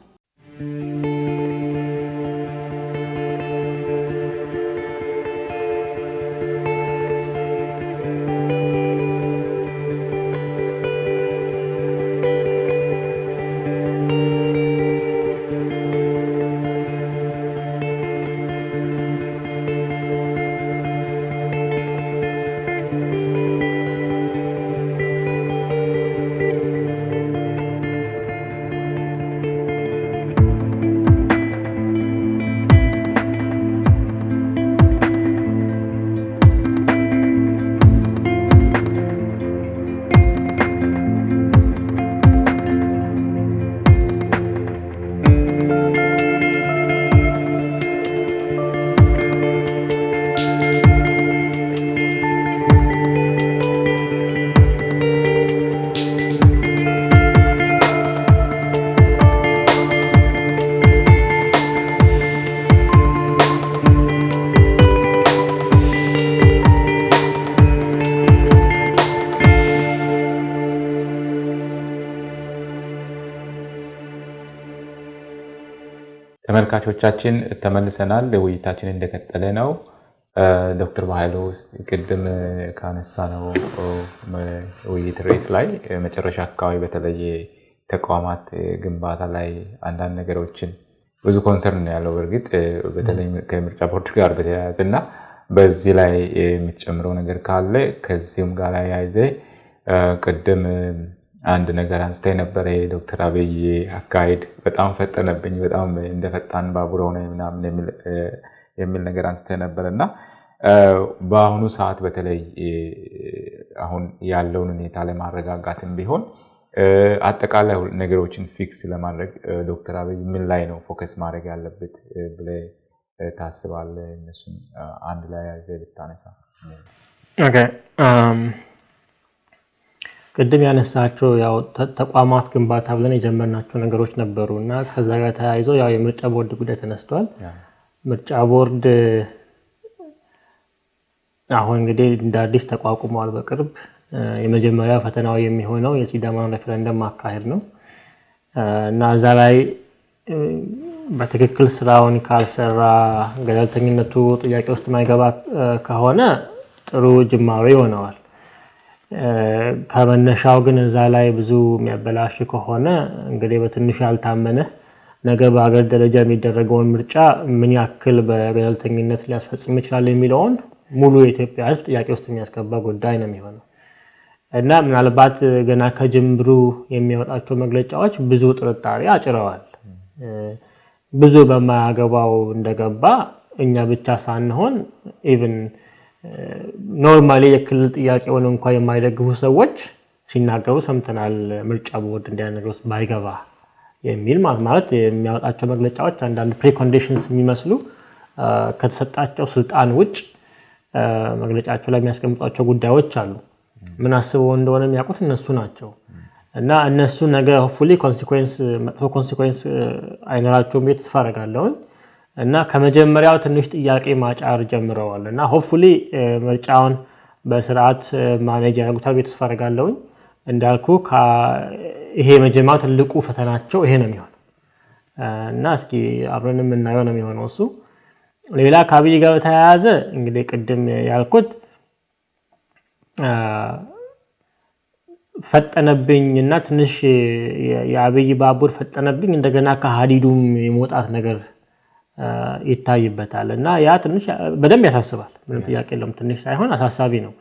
ተመልካቾቻችን፣ ተመልሰናል። ውይይታችን እንደቀጠለ ነው። ዶክተር በኃይሉ፣ ቅድም ካነሳነው ውይይት ርዕስ ላይ መጨረሻ አካባቢ በተለየ ተቋማት ግንባታ ላይ አንዳንድ ነገሮችን ብዙ concern ነው ያለው። በእርግጥ በተለይ ከምርጫ ቦርድ ጋር በተያያዘ እና በዚህ ላይ የምትጨምረው ነገር ካለ፣ ከዚሁም ጋር አያይዘ ቅድም አንድ ነገር አንስተ ነበረ። የዶክተር አብይ አካሄድ በጣም ፈጠነብኝ፣ በጣም እንደ ፈጣን ባቡር ሆነ ምናምን የሚል ነገር አንስተ ነበር። እና በአሁኑ ሰዓት በተለይ አሁን ያለውን ሁኔታ ለማረጋጋትም ቢሆን አጠቃላይ ነገሮችን fix ለማድረግ ዶክተር አብይ ምን ላይ ነው focus ማድረግ ያለበት ብለህ ታስባለህ? እነሱን አንድ ላይ ያዘ ብታነሳ። Okay፣ ቅድም ያነሳቸው ያው ተቋማት ግንባታ ብለን የጀመርናቸው ነገሮች ነበሩ እና ከዛ ጋር ተያይዘው ያው የምርጫ ቦርድ ጉዳይ ተነስቷል። ምርጫ ቦርድ አሁን እንግዲህ እንደ አዲስ ተቋቁሟል። በቅርብ የመጀመሪያ ፈተናው የሚሆነው የሲዳማን ሬፈረንደም ማካሄድ ነው እና እዛ ላይ በትክክል ስራውን ካልሰራ፣ ገለልተኝነቱ ጥያቄ ውስጥ የማይገባ ከሆነ ጥሩ ጅማሬ ይሆነዋል። ከመነሻው ግን እዛ ላይ ብዙ የሚያበላሽ ከሆነ እንግዲህ በትንሹ ያልታመነ ነገ በሀገር ደረጃ የሚደረገውን ምርጫ ምን ያክል በገለልተኝነት ሊያስፈጽም ይችላል የሚለውን ሙሉ የኢትዮጵያ ሕዝብ ጥያቄ ውስጥ የሚያስገባ ጉዳይ ነው የሚሆነው። እና ምናልባት ገና ከጅምሩ የሚያወጣቸው መግለጫዎች ብዙ ጥርጣሬ አጭረዋል። ብዙ በማያገባው እንደገባ እኛ ብቻ ሳንሆን even normally የክልል ጥያቄውን እንኳ የማይደግፉ ሰዎች ሲናገሩ ሰምተናል። ምርጫ ቦርድ እንዲያ ነገር ውስጥ ባይገባ የሚል፣ ማለት የሚያወጣቸው መግለጫዎች አንዳንድ preconditions የሚመስሉ፣ ከተሰጣቸው ስልጣን ውጭ መግለጫቸው ላይ የሚያስቀምጧቸው ጉዳዮች አሉ። ምን አስበው እንደሆነ የሚያውቁት እነሱ ናቸው። እና እነሱ ነገ hopefully consequence፣ መጥፎ consequence አይኖራቸውም ብዬ ተስፋ አደርጋለሁኝ። እና ከመጀመሪያው ትንሽ ጥያቄ ማጫር ጀምረዋል እና hopefully ምርጫውን በስርዓት manage ያደርጉታል ብዬ ተስፋ አደርጋለሁኝ። እንዳልኩ ይሄ የመጀመሪያው ትልቁ ፈተናቸው ይሄ ነው የሚሆነው እና እስኪ አብረን የምናየው ነው የሚሆነው እሱ። ሌላ ከአብይ ጋር በተያያዘ እንግዲህ ቅድም ያልኩት ፈጠነብኝ እና ትንሽ የአብይ ባቡር ፈጠነብኝ፣ እንደገና ከሀዲዱም የመውጣት ነገር ይታይበታል እና ያ ትንሽ በደንብ ያሳስባል። ምንም ጥያቄ የለውም። ትንሽ ሳይሆን አሳሳቢ ነው።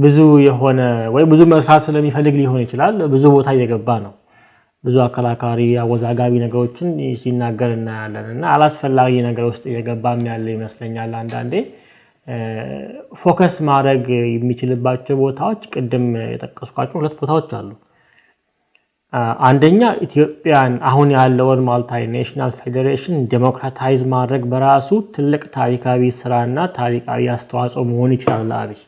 ብዙ የሆነ ወይ ብዙ መስራት ስለሚፈልግ ሊሆን ይችላል። ብዙ ቦታ እየገባ ነው። ብዙ አከራካሪ አወዛጋቢ ነገሮችን ሲናገር እናያለን እና አላስፈላጊ ነገር ውስጥ እየገባም ያለ ይመስለኛል። አንዳንዴ focus ማድረግ የሚችልባቸው ቦታዎች ቅድም የጠቀስኳቸው ሁለት ቦታዎች አሉ። አንደኛ ኢትዮጵያን አሁን ያለውን multinational federation democratize ማድረግ በራሱ ትልቅ ታሪካዊ ስራና ታሪካዊ አስተዋጽኦ መሆን ይችላል ለአብይ።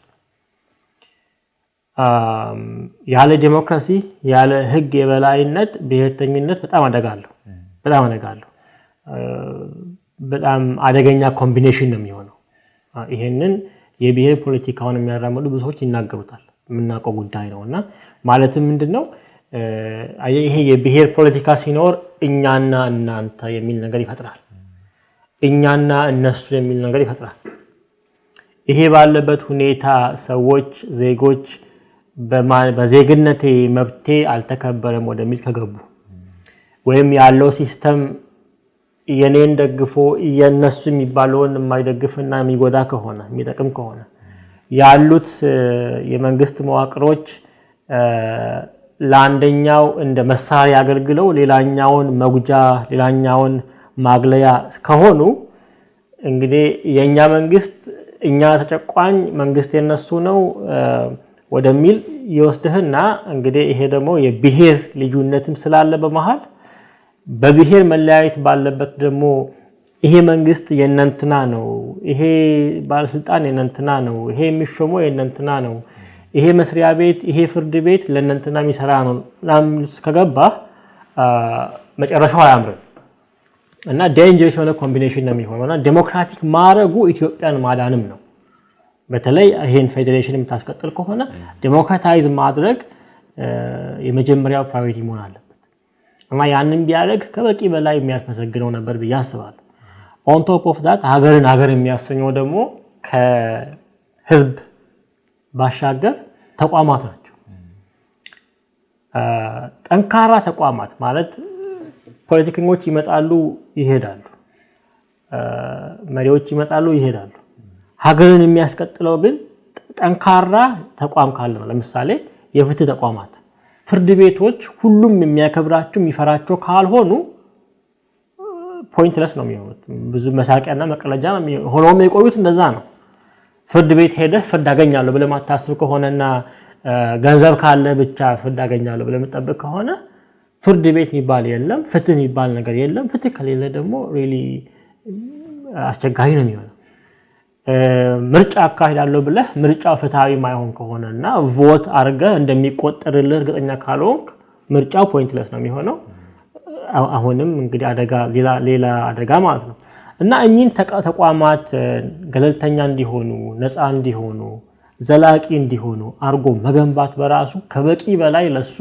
ያለ ዴሞክራሲ፣ ያለ ህግ የበላይነት ብሔርተኝነት በጣም አደጋ አለው። በጣም አደጋ አለው። በጣም አደገኛ combination ነው የሚሆነው። ይሄንን የብሔር ፖለቲካውን የሚያራምዱ ብዙ ሰዎች ይናገሩታል። የምናውቀው ጉዳይ ነው እና ማለትም ምንድን ነው፣ ይሄ የብሔር ፖለቲካ ሲኖር እኛና እናንተ የሚል ነገር ይፈጥራል። እኛና እነሱ የሚል ነገር ይፈጥራል። ይሄ ባለበት ሁኔታ ሰዎች፣ ዜጎች በዜግነቴ መብቴ አልተከበረም ወደሚል ከገቡ ወይም ያለው system የኔን ደግፎ የነሱ የሚባለውን የማይደግፍና የሚጎዳ ከሆነ፣ የሚጠቅም ከሆነ፣ ያሉት የመንግስት መዋቅሮች ለአንደኛው እንደ መሳሪያ አገልግለው ሌላኛውን መጉጃ፣ ሌላኛውን ማግለያ ከሆኑ፣ እንግዲህ የእኛ መንግስት፣ እኛ ተጨቋኝ፣ መንግስት የነሱ ነው ወደሚል ይወስድህና እንግዲህ ይሄ ደግሞ የብሔር ልዩነትም ስላለ በመሃል በብሔር መለያየት ባለበት ደግሞ ይሄ መንግስት የእነንትና ነው፣ ይሄ ባለስልጣን የእነንትና ነው፣ ይሄ የሚሾመው የእነንትና ነው፣ ይሄ መስሪያ ቤት፣ ይሄ ፍርድ ቤት ለእነንትና የሚሰራ ነው ምናምን ከገባ መጨረሻው አያምርም እና dangerous የሆነ combination ነው የሚሆነው እና ዴሞክራቲክ ማድረጉ ኢትዮጵያን ማዳንም ነው። በተለይ ይሄን ፌዴሬሽን የምታስቀጥል ከሆነ democratize ማድረግ የመጀመሪያው priority መሆን አለበት እና ያንን ቢያደርግ ከበቂ በላይ የሚያስመሰግነው ነበር ብዬ አስባለሁ። On top of that ሀገርን ሀገር የሚያሰኘው ደግሞ ከህዝብ ባሻገር ተቋማት ናቸው። ጠንካራ ተቋማት ማለት ፖለቲከኞች ይመጣሉ ይሄዳሉ፣ መሪዎች ይመጣሉ ይሄዳሉ። ሀገርን የሚያስቀጥለው ግን ጠንካራ ተቋም ካለ ነው። ለምሳሌ የፍትህ ተቋማት፣ ፍርድ ቤቶች ሁሉም የሚያከብራቸው፣ የሚፈራቸው ካልሆኑ pointless ነው የሚሆኑት። ብዙ መሳቂያና መቀለጃ ሆነውም የቆዩት እንደዛ ነው። ፍርድ ቤት ሄደህ ፍርድ አገኛለሁ ብለህ ማታስብ ከሆነና ገንዘብ ካለ ብቻ ፍርድ አገኛለሁ ብለህ የምትጠብቅ ከሆነ ፍርድ ቤት የሚባል የለም፣ ፍትህ የሚባል ነገር የለም። ፍትህ ከሌለ ደግሞ really አስቸጋሪ ነው የሚሆነው። ምርጫ አካሂዳለሁ ብለህ ምርጫው ፍትሃዊ ማይሆን ከሆነ እና vote አድርገህ እንደሚቆጠርልህ እርግጠኛ ካልሆንክ ምርጫው pointless ነው የሚሆነው። አሁንም እንግዲህ አደጋ፣ ሌላ አደጋ ማለት ነው። እና እኚህን ተቋማት ገለልተኛ እንዲሆኑ፣ ነፃ እንዲሆኑ፣ ዘላቂ እንዲሆኑ አርጎ መገንባት በራሱ ከበቂ በላይ ለሱ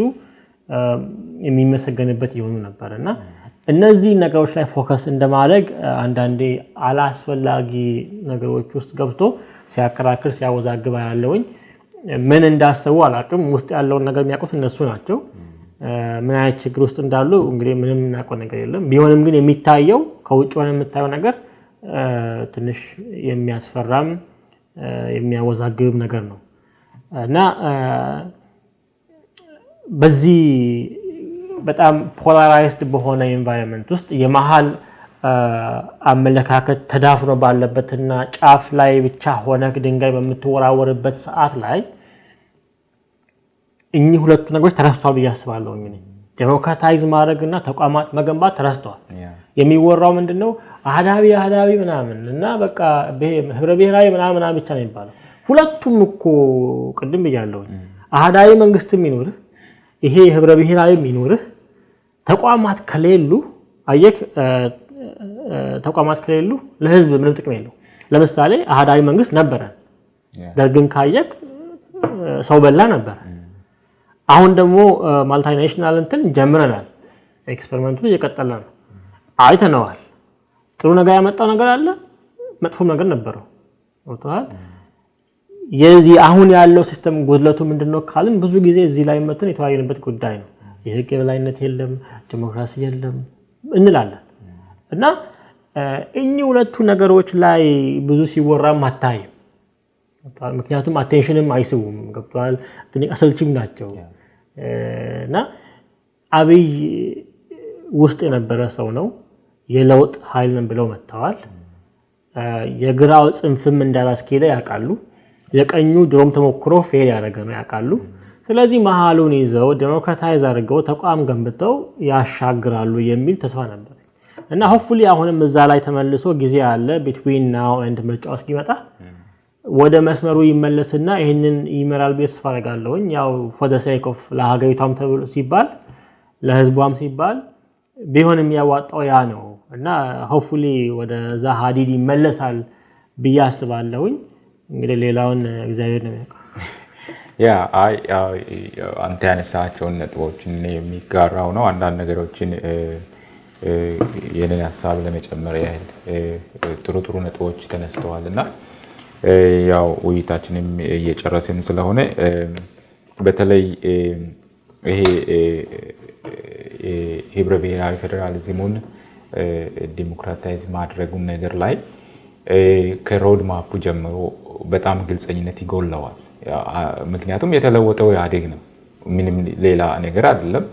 የሚመሰገንበት የሆኑ ነበር እና እነዚህ ነገሮች ላይ focus እንደማድረግ አንዳንዴ አላስፈላጊ ነገሮች ውስጥ ገብቶ ሲያከራክር፣ ሲያወዛግብ ያለውኝ ምን እንዳሰቡ አላውቅም። ውስጥ ያለውን ነገር የሚያውቁት እነሱ ናቸው። ምን አይነት ችግር ውስጥ እንዳሉ እንግዲህ ምንም የምናውቀው ነገር የለም። ቢሆንም ግን የሚታየው፣ ከውጭ ሆነ የምታየው ነገር ትንሽ የሚያስፈራም የሚያወዛግብም ነገር ነው እና በዚህ በጣም polarized በሆነ environment ውስጥ የመሀል አመለካከት ተዳፍኖ ባለበትና ጫፍ ላይ ብቻ ሆነ ድንጋይ በምትወራወርበት ሰዓት ላይ እኚህ ሁለቱ ነገሮች ተረስተዋል ብዬ አስባለሁ። እንግዲህ democratize ማድረግ እና ተቋማት መገንባት ተረስተዋል። የሚወራው ምንድን ነው? አህዳዊ አህዳዊ ምናምን እና በቃ ህብረ ብሔራዊ ምናምን ምናምን ብቻ ነው የሚባለው። ሁለቱም እኮ ቅድም ብያለሁኝ፣ አህዳዊ መንግስትም ይኑርህ፣ ይሄ ህብረ ብሔራዊም ይኑርህ፣ ተቋማት ከሌሉ፣ አየህ፣ ተቋማት ከሌሉ ለህዝብ ምንም ጥቅም የለው። ለምሳሌ አህዳዊ መንግስት ነበረን። ደርግን ካየክ ሰው በላ ነበረ። አሁን ደግሞ multinational እንትን ጀምረናል። Experiment ኡ እየቀጠለ ነው። አይተነዋል። ጥሩ ነገር ያመጣው ነገር አለ፣ መጥፎም ነገር ነበረው። ገብቶሃል? የዚህ አሁን ያለው system ጉድለቱ ምንድነው ካልን ብዙ ጊዜ እዚህ ላይ መተን የተወያየንበት ጉዳይ ነው። የህግ የበላይነት የለም፣ ዲሞክራሲ የለም እንላለን። እና እኚህ ሁለቱ ነገሮች ላይ ብዙ ሲወራም አታይም። ምክንያቱም attention ም አይስቡም፣ ገብቶሃል? አሰልቺም ናቸው። እና አብይ ውስጥ የነበረ ሰው ነው። የለውጥ ኃይል ነን ብለው መጥተዋል። የግራው ጽንፍም እንዳላስኬደ ያውቃሉ። የቀኙ ድሮም ተሞክሮ fail ያደረገ ነው ያውቃሉ። ስለዚህ መሀሉን ይዘው democratize አድርገው ተቋም ገንብተው ያሻግራሉ የሚል ተስፋ ነበር። እና hopefully አሁንም እዛ ላይ ተመልሶ ጊዜ አለ፣ between now and ምርጫው እስኪመጣ ወደ መስመሩ ይመለስና ይህንን ይመራል ብዬ ተስፋ አደርጋለሁኝ። ያው for the sake of ለሀገሪቷም ተብሎ ሲባል፣ ለህዝቧም ሲባል ቢሆን የሚያዋጣው ያ ነው። እና hopefully ወደዛ ሀዲድ ይመለሳል ብዬ አስባለሁኝ። እንግዲህ ሌላውን እግዚአብሔር ነው የሚያውቀው። Yeah፣ አይ፣ አንተ ያነሳቸውን ነጥቦችን የሚጋራው ነው። አንዳንድ ነገሮችን የኔን ሀሳብ ለመጨመር ያህል፣ ጥሩ ጥሩ ነጥቦች ተነስተዋል። እና ያው ውይይታችንም እየጨረስን ስለሆነ፣ በተለይ ይሄ ህብረ ብሔራዊ ፌዴራሊዝሙን democratize ማድረጉን ነገር ላይ ከ road map ኡ ጀምሮ በጣም ግልፀኝነት ይጎለዋል። ምክንያቱም የተለወጠው ኢህአዴግ ነው፣ ምንም ሌላ ነገር አይደለም።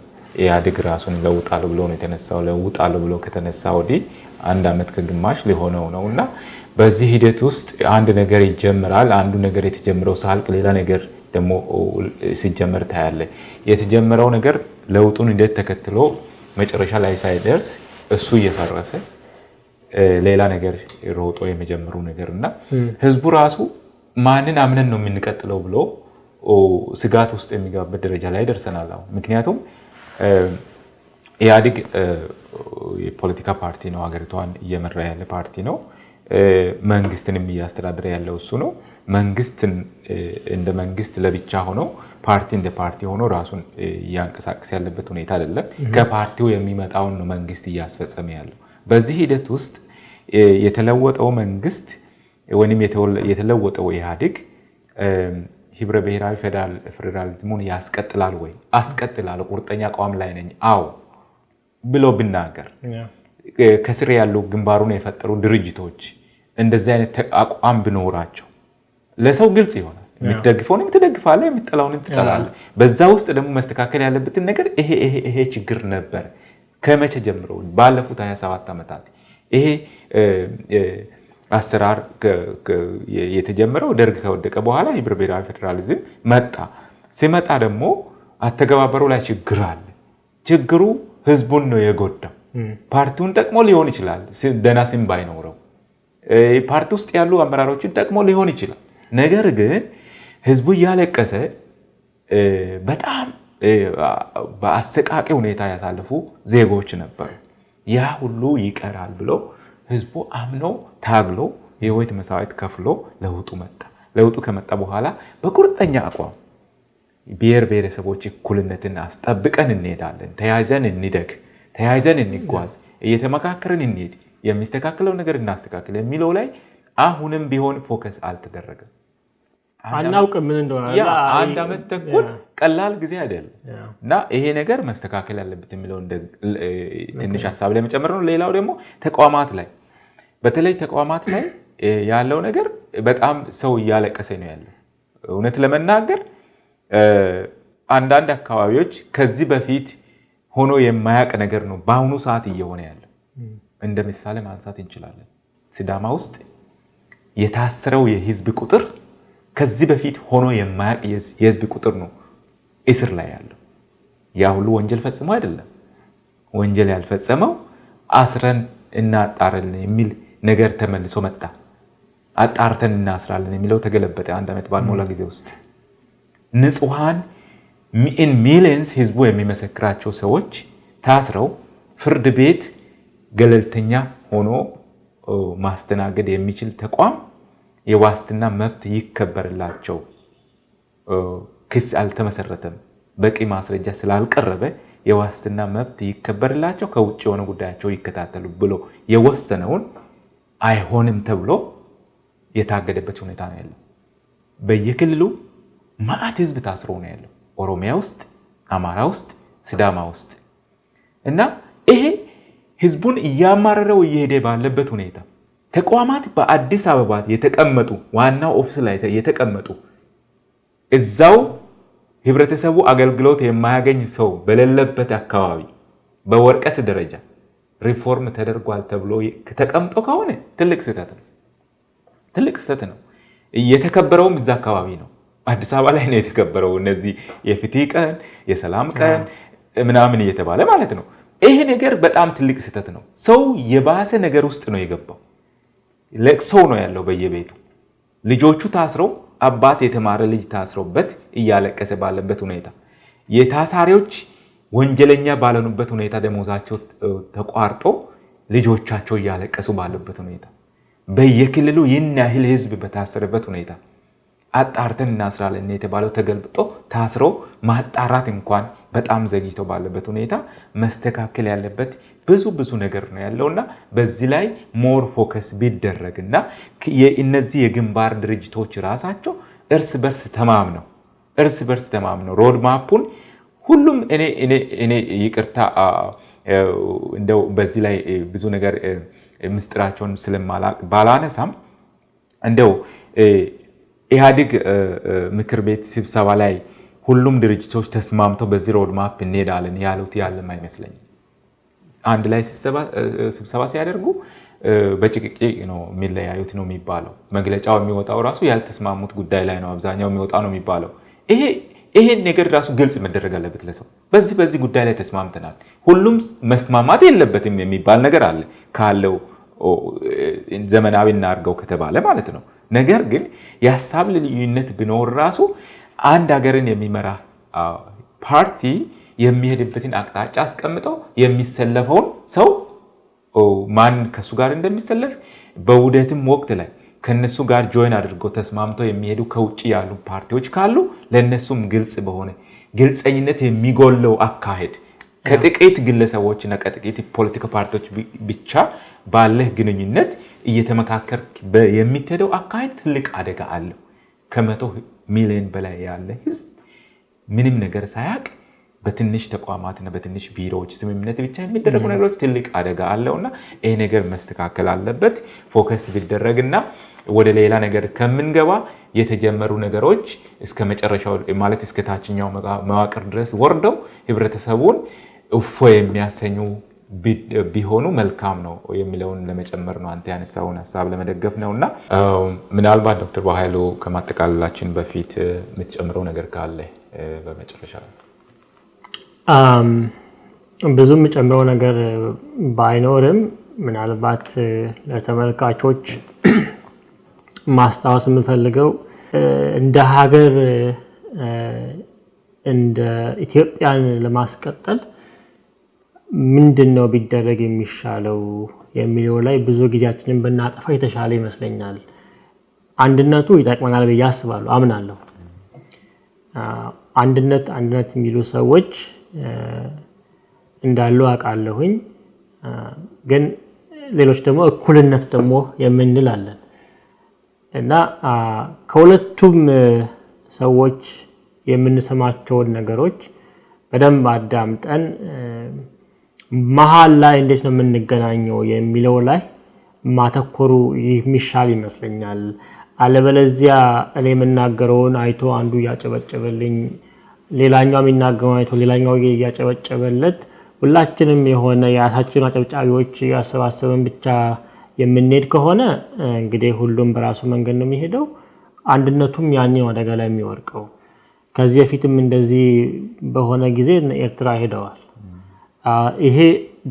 ኢህአዴግ ራሱን ለውጣለሁ ብሎ ነው የተነሳው። ለውጣለሁ ብሎ ከተነሳ ወዲህ አንድ ዓመት ከግማሽ ሊሆነው ነው። እና በዚህ ሂደት ውስጥ አንድ ነገር ይጀምራል። አንዱ ነገር የተጀመረው ሳያልቅ ሌላ ነገር ደግሞ ሲጀመር ታያለህ። የተጀመረው ነገር ለውጡን ሂደት ተከትሎ መጨረሻ ላይ ሳይደርስ እሱ እየፈረሰ ሌላ ነገር ሮጦ የመጀመሩ ነገር እና ህዝቡ ራሱ ማንን አምነን ነው የምንቀጥለው ብሎ ስጋት ውስጥ የሚገባበት ደረጃ ላይ ደርሰናል አሁን። ምክንያቱም ኢህአዴግ የፖለቲካ ፓርቲ ነው፣ ሀገሪቷን እየመራ ያለ ፓርቲ ነው። መንግስትንም እያስተዳደረ ያለው እሱ ነው። መንግስትን እንደ መንግስት ለብቻ ሆኖ፣ ፓርቲ እንደ ፓርቲ ሆኖ ራሱን እያንቀሳቀሰ ያለበት ሁኔታ አይደለም። ከፓርቲው የሚመጣውን ነው መንግስት እያስፈጸመ ያለው። በዚህ ሂደት ውስጥ የተለወጠው መንግስት ወይም የተለወጠው ኢህአዴግ ህብረ ብሔራዊ ፌዴራሊዝሙን ያስቀጥላል ወይ? አስቀጥላለሁ፣ ቁርጠኛ አቋም ላይ ነኝ፣ አዎ ብሎ ብናገር፣ ከስር ያሉ ግንባሩን የፈጠሩ ድርጅቶች እንደዚህ አይነት አቋም ቢኖራቸው ለሰው ግልጽ ይሆናል። የምትደግፈውንም ትደግፋለህ፣ የምትጠላውንም ትጠላለህ። በዛ ውስጥ ደግሞ መስተካከል ያለበትን ነገር ይሄ ይሄ ይሄ ችግር ነበር፣ ከመቼ ጀምሮ፣ ባለፉት 27 ዓመታት ይሄ አሰራር የተጀመረው ደርግ ከወደቀ በኋላ ህብረ ብሔራዊ ፌዴራሊዝም መጣ። ሲመጣ ደግሞ አተገባበሩ ላይ ችግር አለ። ችግሩ ህዝቡን ነው የጎዳው። ፓርቲውን ጠቅሞ ሊሆን ይችላል፣ ደህና ስም ባይኖረው ፓርቲ ውስጥ ያሉ አመራሮችን ጠቅሞ ሊሆን ይችላል። ነገር ግን ህዝቡ እያለቀሰ በጣም በአሰቃቂ ሁኔታ ያሳለፉ ዜጎች ነበሩ። ያ ሁሉ ይቀራል ብሎ ህዝቡ አምኖ ታግሎ የህይወት መስዋዕት ከፍሎ ለውጡ መጣ። ለውጡ ከመጣ በኋላ በቁርጠኛ አቋም ብሔር ብሔረሰቦች እኩልነትን አስጠብቀን እንሄዳለን፣ ተያይዘን እንደግ፣ ተያይዘን እንጓዝ፣ እየተመካከርን እንሂድ፣ የሚስተካከለው ነገር እናስተካክል የሚለው ላይ አሁንም ቢሆን focus አልተደረገም። አናውቅም ምን እንደሆነ። Yeah፣ አንድ ዓመት ተኩል ቀላል ጊዜ አይደለም። እና ይሄ ነገር መስተካከል ያለበት የሚለው ትንሽ ሀሳብ ላይ መጨመር ነው። ሌላው ደግሞ ተቋማት ላይ፣ በተለይ ተቋማት ላይ ያለው ነገር በጣም ሰው እያለቀሰ ነው ያለው። እውነት ለመናገር አንዳንድ አካባቢዎች ከዚህ በፊት ሆኖ የማያውቅ ነገር ነው በአሁኑ ሰዓት እየሆነ ያለው። እንደ ምሳሌ ማንሳት እንችላለን። ሲዳማ ውስጥ የታሰረው የህዝብ ቁጥር ከዚህ በፊት ሆኖ የማያውቅ የህዝብ ቁጥር ነው እስር ላይ ያለው። ያ ሁሉ ወንጀል ፈጽሞ አይደለም። ወንጀል ያልፈጸመው አስረን እናጣራለን የሚል ነገር ተመልሶ መጣ። አጣርተን እናስራለን የሚለው ተገለበጠ። አንድ ዓመት ባልሞላ ጊዜ ውስጥ ንጹሐን in millions ህዝቡ የሚመሰክራቸው ሰዎች ታስረው ፍርድ ቤት ገለልተኛ ሆኖ ማስተናገድ የሚችል ተቋም የዋስትና መብት ይከበርላቸው፣ ክስ አልተመሰረተም፣ በቂ ማስረጃ ስላልቀረበ የዋስትና መብት ይከበርላቸው፣ ከውጭ የሆነ ጉዳያቸው ይከታተሉ ብሎ የወሰነውን አይሆንም ተብሎ የታገደበት ሁኔታ ነው ያለው። በየክልሉ ማአት ህዝብ ታስሮ ነው ያለው። ኦሮሚያ ውስጥ፣ አማራ ውስጥ፣ ሲዳማ ውስጥ። እና ይሄ ህዝቡን እያማረረው እየሄደ ባለበት ሁኔታ ተቋማት በአዲስ አበባ የተቀመጡ፣ ዋናው office ላይ የተቀመጡ፣ እዛው ህብረተሰቡ አገልግሎት የማያገኝ ሰው በሌለበት አካባቢ በወረቀት ደረጃ ሪፎርም ተደርጓል ተብሎ ተቀምጦ ከሆነ ትልቅ ስህተት ነው። ትልቅ ስህተት ነው። የተከበረውም እዛ አካባቢ ነው። አዲስ አበባ ላይ ነው የተከበረው። እነዚህ የፍትህ ቀን፣ የሰላም ቀን ምናምን እየተባለ ማለት ነው። ይሄ ነገር በጣም ትልቅ ስህተት ነው። ሰው የባሰ ነገር ውስጥ ነው የገባው። ለቅሶ ነው ያለው በየቤቱ። ልጆቹ ታስረው፣ አባት የተማረ ልጅ ታስሮበት እያለቀሰ ባለበት ሁኔታ፣ የታሳሪዎች ወንጀለኛ ባልሆኑበት ሁኔታ ደሞዛቸው ተቋርጦ ልጆቻቸው እያለቀሱ ባለበት ሁኔታ፣ በየክልሉ ይህን ያህል ህዝብ በታሰረበት ሁኔታ፣ አጣርተን እናስራለን የተባለው ተገልብጦ ታስሮ ማጣራት እንኳን በጣም ዘግይቶ ባለበት ሁኔታ መስተካከል ያለበት ብዙ ብዙ ነገር ነው ያለው። እና በዚህ ላይ more focus ቢደረግ እና እነዚህ የግንባር ድርጅቶች ራሳቸው እርስ በርስ ተማምነው roadmap ኡን ሁሉም እኔ ይቅርታ፣ እንደው በዚህ ላይ ብዙ ነገር ምስጢራቸውን ስለማላቅ ባላነሳም፣ እንደው ኢህአዴግ ምክር ቤት ስብሰባ ላይ ሁሉም ድርጅቶች ተስማምተው በዚህ roadmap እንሄዳለን ያሉት ያለም አይመስለኝም። አንድ ላይ ስብሰባ ሲያደርጉ በጭቅጭቅ ነው የሚለያዩት ነው የሚባለው። መግለጫው የሚወጣው ራሱ ያልተስማሙት ጉዳይ ላይ ነው አብዛኛው የሚወጣው ነው የሚባለው። ይሄን ነገር ራሱ ግልጽ መደረግ አለበት ለሰው። በዚህ በዚህ ጉዳይ ላይ ተስማምተናል፣ ሁሉም መስማማት የለበትም የሚባል ነገር አለ ካለው ዘመናዊ እናድርገው ከተባለ ማለት ነው። ነገር ግን የሀሳብ ልዩነት ቢኖር ራሱ አንድ ሀገርን የሚመራ ፓርቲ የሚሄድበትን አቅጣጫ አስቀምጠው የሚሰለፈውን ሰው፣ ማን ከእሱ ጋር እንደሚሰለፍ፣ በውህደትም ወቅት ላይ ከነሱ ጋር join አድርገው ተስማምተው የሚሄዱ ከውጭ ያሉ ፓርቲዎች ካሉ ለእነሱም ግልጽ በሆነ፣ ግልፀኝነት የሚጎለው አካሄድ፣ ከጥቂት ግለሰቦች እና ከጥቂት ፖለቲካ ፓርቲዎች ብቻ ባለህ ግንኙነት እየተመካከርክ የሚትሄደው አካሄድ ትልቅ አደጋ አለው። ከ100 ሚሊዮን በላይ ያለ ህዝብ ምንም ነገር ሳያውቅ በትንሽ ተቋማትና በትንሽ ቢሮዎች ስምምነት ብቻ የሚደረጉ ነገሮች ትልቅ አደጋ አለው። እና ይሄ ነገር መስተካከል አለበት። Focus ቢደረግና ወደ ሌላ ነገር ከምንገባ የተጀመሩ ነገሮች እስከ መጨረሻው፣ ማለት እስከ ታችኛው መዋቅር ድረስ ወርደው ህብረተሰቡን እፎይ የሚያሰኙ ቢሆኑ መልካም ነው የሚለውን ለመጨመር ነው። አንተ ያነሳውን ሀሳብ ለመደገፍ ነው። እና ምናልባት ዶክተር በኃይሉ ከማጠቃለላችን በፊት የምትጨምረው ነገር ካለ በመጨረሻ። ብዙ የምጨምረው ነገር ባይኖርም ምናልባት ለተመልካቾች ማስታወስ የምፈልገው እንደ ሀገር እንደ ኢትዮጵያን ለማስቀጠል ምንድን ነው ቢደረግ የሚሻለው የሚለው ላይ ብዙ ጊዜያችንን ብናጠፋ የተሻለ ይመስለኛል። አንድነቱ ይጠቅመናል ብዬ አስባለሁ፣ አምናለሁ። አንድነት አንድነት የሚሉ ሰዎች እንዳሉ አውቃለሁኝ። ግን ሌሎች ደግሞ እኩልነት ደግሞ የምንል አለን። እና ከሁለቱም ሰዎች የምንሰማቸውን ነገሮች በደንብ አዳምጠን መሀል ላይ እንዴት ነው የምንገናኘው የሚለው ላይ ማተኮሩ የሚሻል ይመስለኛል። አለበለዚያ እኔ የምናገረውን አይቶ አንዱ እያጨበጨበልኝ፣ ሌላኛው የሚናገረውን አይቶ ሌላኛው እያጨበጨበለት፣ ሁላችንም የሆነ የራሳችን አጨብጫቢዎች እያሰባሰብን ብቻ የምንሄድ ከሆነ እንግዲህ ሁሉም በራሱ መንገድ ነው የሚሄደው። አንድነቱም ያኔ ነው አደጋ ላይ የሚወድቀው። ከዚህ በፊትም እንደዚህ በሆነ ጊዜ ኤርትራ ሄደዋል። ይሄ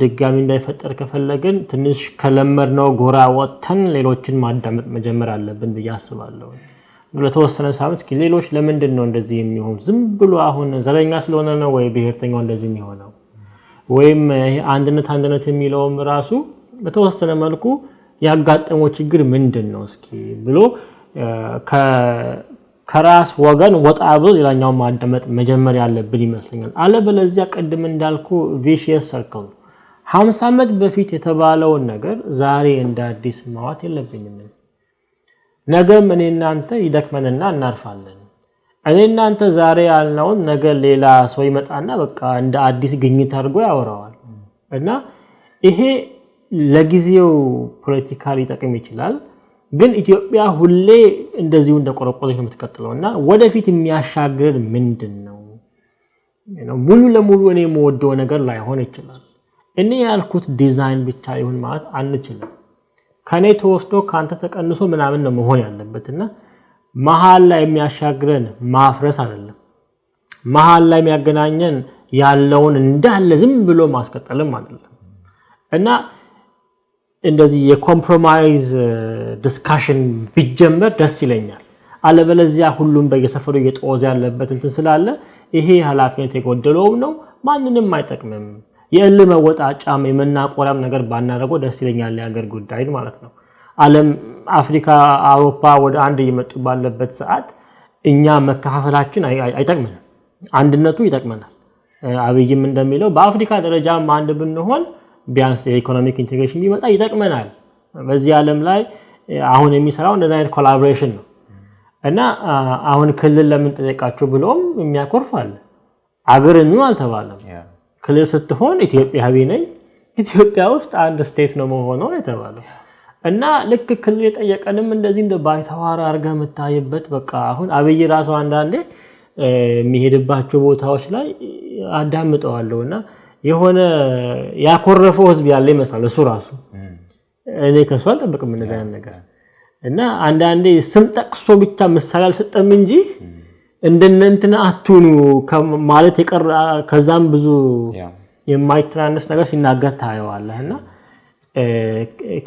ድጋሚ እንዳይፈጠር ከፈለግን ትንሽ ከለመድነው ጎራ ወጥተን ሌሎችን ማዳመጥ መጀመር አለብን ብዬ አስባለሁ። ለተወሰነ ሳምንት እስኪ ሌሎች ለምንድን ነው እንደዚህ የሚሆኑ? ዝም ብሎ አሁን ዘረኛ ስለሆነ ነው ወይ ብሔርተኛው እንደዚህ የሚሆነው? ወይም ይሄ አንድነት አንድነት የሚለውም ራሱ በተወሰነ መልኩ ያጋጠመው ችግር ምንድን ነው እስኪ ብሎ ከራስ ወገን ወጣ ብሎ ሌላኛውን ማዳመጥ መጀመር ያለብን ይመስለኛል። አለበለዚያ ቅድም እንዳልኩ vicious circle፣ 50 ዓመት በፊት የተባለውን ነገር ዛሬ እንደ አዲስ ማውራት የለብኝም። ነገም እኔና አንተ ይደክመንና እናርፋለን። እኔና አንተ ዛሬ ያልነውን ነገ ሌላ ሰው ይመጣና በቃ እንደ አዲስ ግኝት አድርጎ ያወራዋል። እና ይሄ ለጊዜው ፖለቲካ ሊጠቅም ይችላል፣ ግን ኢትዮጵያ ሁሌ እንደዚሁ እንደቆረቆዘች ነው የምትቀጥለው። እና ወደፊት የሚያሻግረን ምንድን ነው? ሙሉ ለሙሉ እኔ የምወደው ነገር ላይሆን ይችላል። እኔ ያልኩት ዲዛይን ብቻ ይሁን ማለት አንችልም። ከኔ ተወስዶ ከአንተ ተቀንሶ ምናምን ነው መሆን ያለበት። እና መሀል ላይ የሚያሻግረን ማፍረስ አይደለም። መሀል ላይ የሚያገናኘን ያለውን እንዳለ ዝም ብሎ ማስቀጠልም አይደለም። እና እንደዚህ የ compromise discussion ቢጀመር ደስ ይለኛል። አለበለዚያ ሁሉም በየሰፈሩ እየጦዘ ያለበት እንትን ስላለ ይሄ ኃላፊነት የጎደለውም ነው፣ ማንንም አይጠቅምም። የእልህ መወጣጫም የመናቆሪያም ነገር ባናደርገው ደስ ይለኛል፣ የሀገር ጉዳይን ማለት ነው። ዓለም፣ አፍሪካ፣ አውሮፓ ወደ አንድ እየመጡ ባለበት ሰዓት እኛ መከፋፈላችን አይጠቅመንም። አንድነቱ ይጠቅመናል። አብይም እንደሚለው በአፍሪካ ደረጃም አንድ ብንሆን፣ ቢያንስ የ economic integration ቢመጣ ይጠቅመናል። በዚህ ዓለም ላይ አሁን የሚሰራው እንደዚህ አይነት collaboration ነው። እና አሁን ክልል ለምን ጠየቃችሁ ብሎም የሚያኮርፍ አለ። አገር እንሁን አልተባለም። ክልል ስትሆን ኢትዮጵያዊ ነኝ፣ ኢትዮጵያ ውስጥ አንድ state ነው መሆነው የተባለው። እና ልክ ክልል የጠየቀንም እንደዚህ እንደ ባይተዋር አድርገህ የምታይበት፣ በቃ አሁን አብይ ራሱ አንዳንዴ የሚሄድባቸው ቦታዎች ላይ አዳምጠዋለሁ እና የሆነ ያኮረፈው ህዝብ ያለ ይመስላል እሱ ራሱ። እኔ ከእሱ አልጠብቅም እንደዚህ አይነት ነገር። እና አንዳንዴ ስም ጠቅሶ ብቻ ምሳሌ አልሰጠም እንጂ እንደነ እንትና አትሁኑ ማለት የቀረ ከዛም ብዙ የማይተናነስ ነገር ሲናገር ታየዋለህ። እና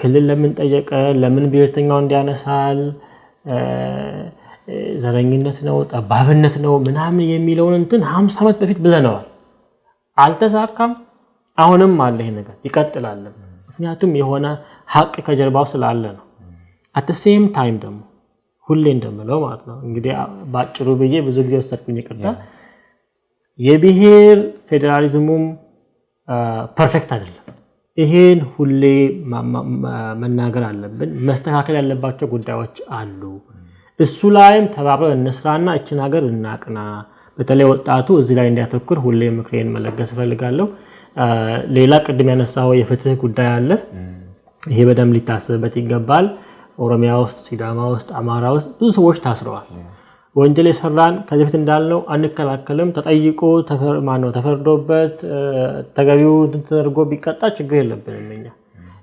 ክልል ለምን ጠየቀ? ለምን ብሔርተኛው እንዲያነሳል? ዘረኝነት ነው፣ ጠባብነት ነው ምናምን የሚለውን እንትን 50 ዓመት በፊት ብለነዋል። አልተሳካም። አሁንም አለ፣ ይሄ ነገር ይቀጥላል። ምክንያቱም የሆነ ሀቅ ከጀርባው ስላለ ነው። At the same time ደግሞ ሁሌ እንደምለው ማለት ነው፣ እንግዲህ በአጭሩ ብዬ ብዙ ጊዜ ወሰድኩኝ፣ ይቅርታ። የብሔር ፌዴራሊዝሙም perfect አይደለም። ይሄን ሁሌ መናገር አለብን። መስተካከል ያለባቸው ጉዳዮች አሉ። እሱ ላይም ተባብረን እንስራና እችን ሀገር እናቅና። በተለይ ወጣቱ እዚህ ላይ እንዲያተኩር ሁሌ ምክሬን መለገስ እፈልጋለሁ። ሌላ ቅድም ያነሳው የፍትህ ጉዳይ አለ። ይሄ በደንብ ሊታሰብበት ይገባል። ኦሮሚያ ውስጥ፣ ሲዳማ ውስጥ፣ አማራ ውስጥ ብዙ ሰዎች ታስረዋል። ወንጀል የሰራን ከዚህ በፊት እንዳልነው አንከላከልም። ተጠይቆ፣ ማነው ተፈርዶበት፣ ተገቢው ተደርጎ ቢቀጣ ችግር የለብንም። እኛ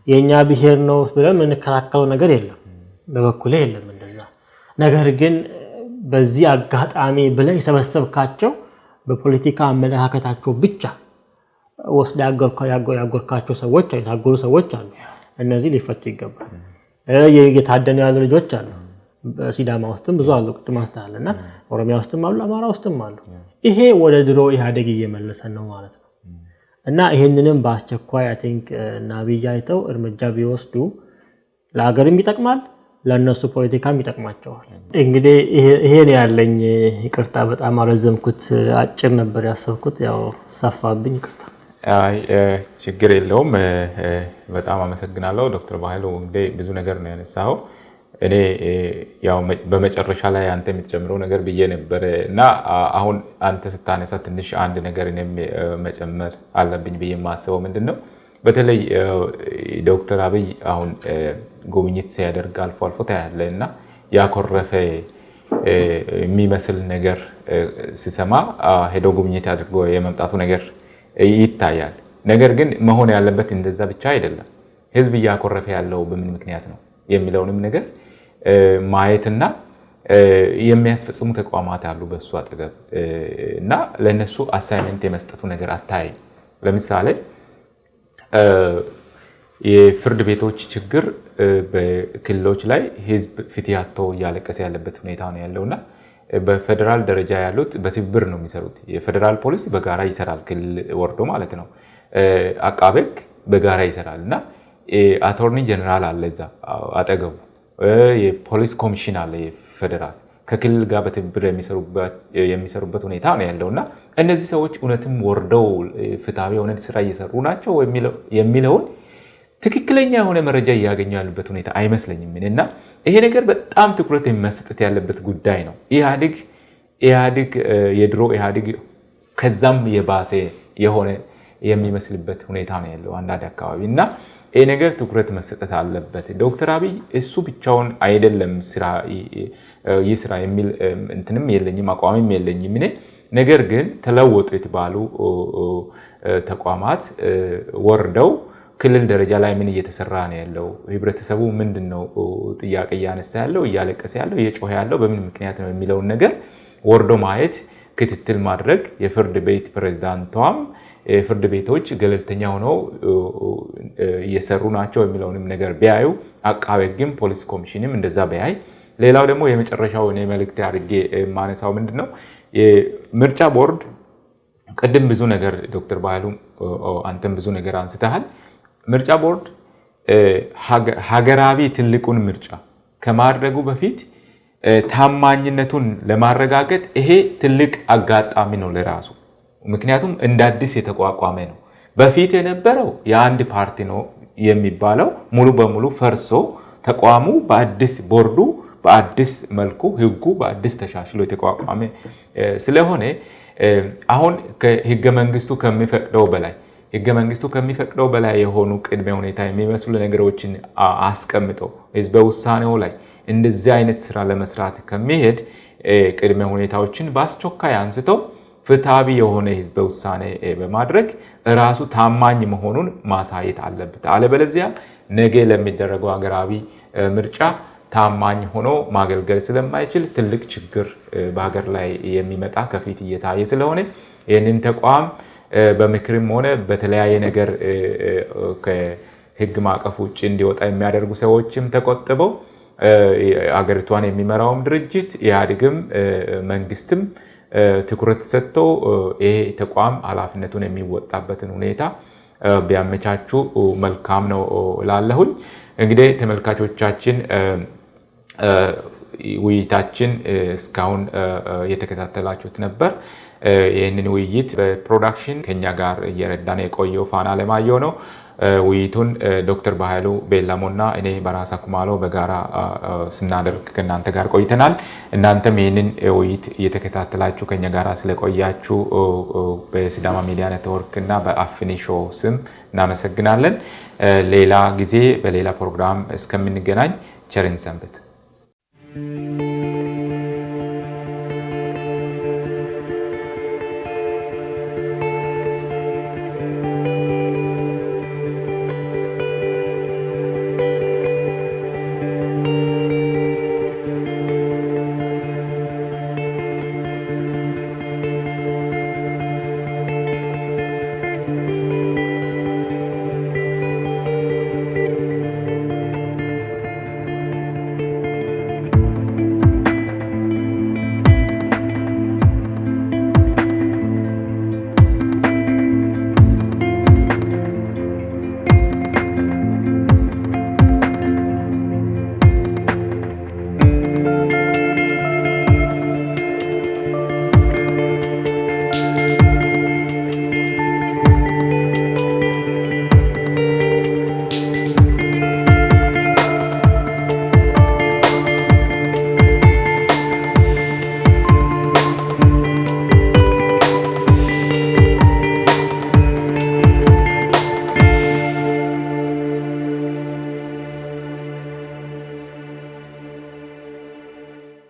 የእኛ ብሔር ነው ብለን የምንከላከለው ነገር የለም። በበኩሌ የለም እንደዛ። ነገር ግን በዚህ አጋጣሚ ብለህ የሰበሰብካቸው፣ በፖለቲካ አመለካከታቸው ብቻ ወስደ ያጎርካቸው ሰዎች፣ የታጎሩ ሰዎች አሉ። እነዚህ ሊፈቱ ይገባል። እየታደኑ ያሉ ልጆች አሉ። በሲዳማ ውስጥም ብዙ አሉ፣ ቅድም አንስተሃል፣ እና ኦሮሚያ ውስጥም አሉ፣ አማራ ውስጥም አሉ። ይሄ ወደ ድሮ ኢህአዴግ እየመለሰን ነው ማለት ነው። እና ይሄንንም በአስቸኳይ I think እና አብይ አይተው እርምጃ ቢወስዱ ለሀገርም ይጠቅማል፣ ለእነሱ ፖለቲካም ይጠቅማቸዋል። እንግዲህ ይሄ ነው ያለኝ። ይቅርታ በጣም አረዘምኩት። አጭር ነበር ያሰብኩት፣ ያው ሰፋብኝ። ይቅርታ። አይ፣ ችግር የለውም። በጣም አመሰግናለሁ ዶክተር በኃይሉ። እንግዲህ ብዙ ነገር ነው ያነሳኸው። እኔ ያው በመጨረሻ ላይ አንተ የምትጨምረው ነገር ብዬ ነበር እና አሁን አንተ ስታነሳ ትንሽ አንድ ነገር እኔም መጨመር አለብኝ ብዬ የማስበው ምንድን ነው፣ በተለይ ዶክተር አብይ አሁን ጉብኝት ሲያደርግ አልፎ አልፎ ታያለህ እና ያኮረፈ የሚመስል ነገር ሲሰማ ሄዶ ጉብኝት አድርጎ የመምጣቱ ነገር ይታያል። ነገር ግን መሆን ያለበት እንደዛ ብቻ አይደለም። ህዝብ እያኮረፈ ያለው በምን ምክንያት ነው የሚለውንም ነገር ማየትና የሚያስፈጽሙ ተቋማት አሉ በሱ አጠገብ እና ለእነሱ assignment የመስጠቱ ነገር አታይም። ለምሳሌ የፍርድ ቤቶች ችግር በክልሎች ላይ ህዝብ ፍትህ አጥቶ እያለቀሰ ያለበት ሁኔታ ነው ያለው እና በፌዴራል ደረጃ ያሉት በትብብር ነው የሚሰሩት። የፌዴራል ፖሊስ በጋራ ይሰራል፣ ክልል ወርዶ ማለት ነው። አቃቤ ሕግ በጋራ ይሰራል እና attorney general አለ እዛ አጠገቡ፣ የፖሊስ ኮሚሽን አለ፣ የፌዴራል ከክልል ጋር በትብብር የሚሰሩበት ሁኔታ ነው ያለው። እና እነዚህ ሰዎች እውነትም ወርደው ፍትሐዊ የሆነ ስራ እየሰሩ ናቸው የሚለውን ትክክለኛ የሆነ መረጃ እያገኙ ያሉበት ሁኔታ አይመስለኝም። እና ይሄ ነገር በጣም ትኩረት መሰጠት ያለበት ጉዳይ ነው። ኢህአዴግ የድሮ ኢህአዴግ ከዛም የባሰ የሆነ የሚመስልበት ሁኔታ ነው ያለው አንዳንድ አካባቢ እና ይሄ ነገር ትኩረት መሰጠት አለበት። ዶክተር አብይ እሱ ብቻውን አይደለም ስራ ይስራ የሚል እንትንም የለኝም፣ አቋምም የለኝም እኔ። ነገር ግን ተለወጡ የተባሉ ተቋማት ወርደው ክልል ደረጃ ላይ ምን እየተሰራ ነው ያለው፣ ህብረተሰቡ ምንድን ነው ጥያቄ እያነሳ ያለው፣ እያለቀሰ ያለው፣ እየጮኸ ያለው በምን ምክንያት ነው የሚለውን ነገር ወርዶ ማየት፣ ክትትል ማድረግ፣ የፍርድ ቤት ፕሬዝዳንቷም ፍርድ ቤቶች ገለልተኛ ሆነው እየሰሩ ናቸው የሚለውንም ነገር ቢያዩ፣ አቃቤ ሕግም ፖሊስ ኮሚሽንም እንደዛ ቢያይ። ሌላው ደግሞ የመጨረሻው እኔ መልእክት አድርጌ የማነሳው ምንድን ነው፣ የምርጫ ቦርድ ቅድም ብዙ ነገር ዶክተር ባህሉ አንተም ብዙ ነገር አንስተሃል። ምርጫ ቦርድ ሀገራዊ ትልቁን ምርጫ ከማድረጉ በፊት ታማኝነቱን ለማረጋገጥ ይሄ ትልቅ አጋጣሚ ነው ለራሱ። ምክንያቱም እንደ አዲስ የተቋቋመ ነው። በፊት የነበረው የአንድ ፓርቲ ነው የሚባለው ሙሉ በሙሉ ፈርሶ ተቋሙ በአዲስ ቦርዱ በአዲስ መልኩ ህጉ በአዲስ ተሻሽሎ የተቋቋመ ስለሆነ አሁን ከህገ መንግስቱ ከሚፈቅደው በላይ ህገ መንግስቱ ከሚፈቅደው በላይ የሆኑ ቅድመ ሁኔታ የሚመስሉ ነገሮችን አስቀምጠው ህዝበ ውሳኔው ላይ እንደዚህ አይነት ስራ ለመስራት ከሚሄድ ቅድመ ሁኔታዎችን በአስቸኳይ አንስተው ፍትሃዊ የሆነ ህዝበ ውሳኔ በማድረግ ራሱ ታማኝ መሆኑን ማሳየት አለበት። አለበለዚያ ነገ ለሚደረገው ሀገራዊ ምርጫ ታማኝ ሆኖ ማገልገል ስለማይችል ትልቅ ችግር በሀገር ላይ የሚመጣ ከፊት እየታየ ስለሆነ ይህንን ተቋም በምክርም ሆነ በተለያየ ነገር ከህግ ማዕቀፍ ውጭ እንዲወጣ የሚያደርጉ ሰዎችም ተቆጥበው አገሪቷን የሚመራውም ድርጅት ኢህአዴግም መንግስትም ትኩረት ሰጥቶ ይሄ ተቋም ኃላፊነቱን የሚወጣበትን ሁኔታ ቢያመቻቹ መልካም ነው እላለሁኝ። እንግዲህ ተመልካቾቻችን ውይይታችን እስካሁን የተከታተላችሁት ነበር። ይህንን ውይይት በ production ከኛ ጋር እየረዳን የቆየው ፋና ለማየሁ ነው። ውይይቱን ዶክተር በኃይሉ ቤላሞና እኔ በራሳ ኩማሎ በጋራ ስናደርግ ከእናንተ ጋር ቆይተናል። እናንተም ይህንን ውይይት እየተከታተላችሁ ከኛ ጋር ስለቆያችሁ በሲዳማ ሚዲያ ኔትወርክ እና በአፍኒ ሾው ስም እናመሰግናለን። ሌላ ጊዜ በሌላ ፕሮግራም እስከምንገናኝ ቸርን ሰንብት።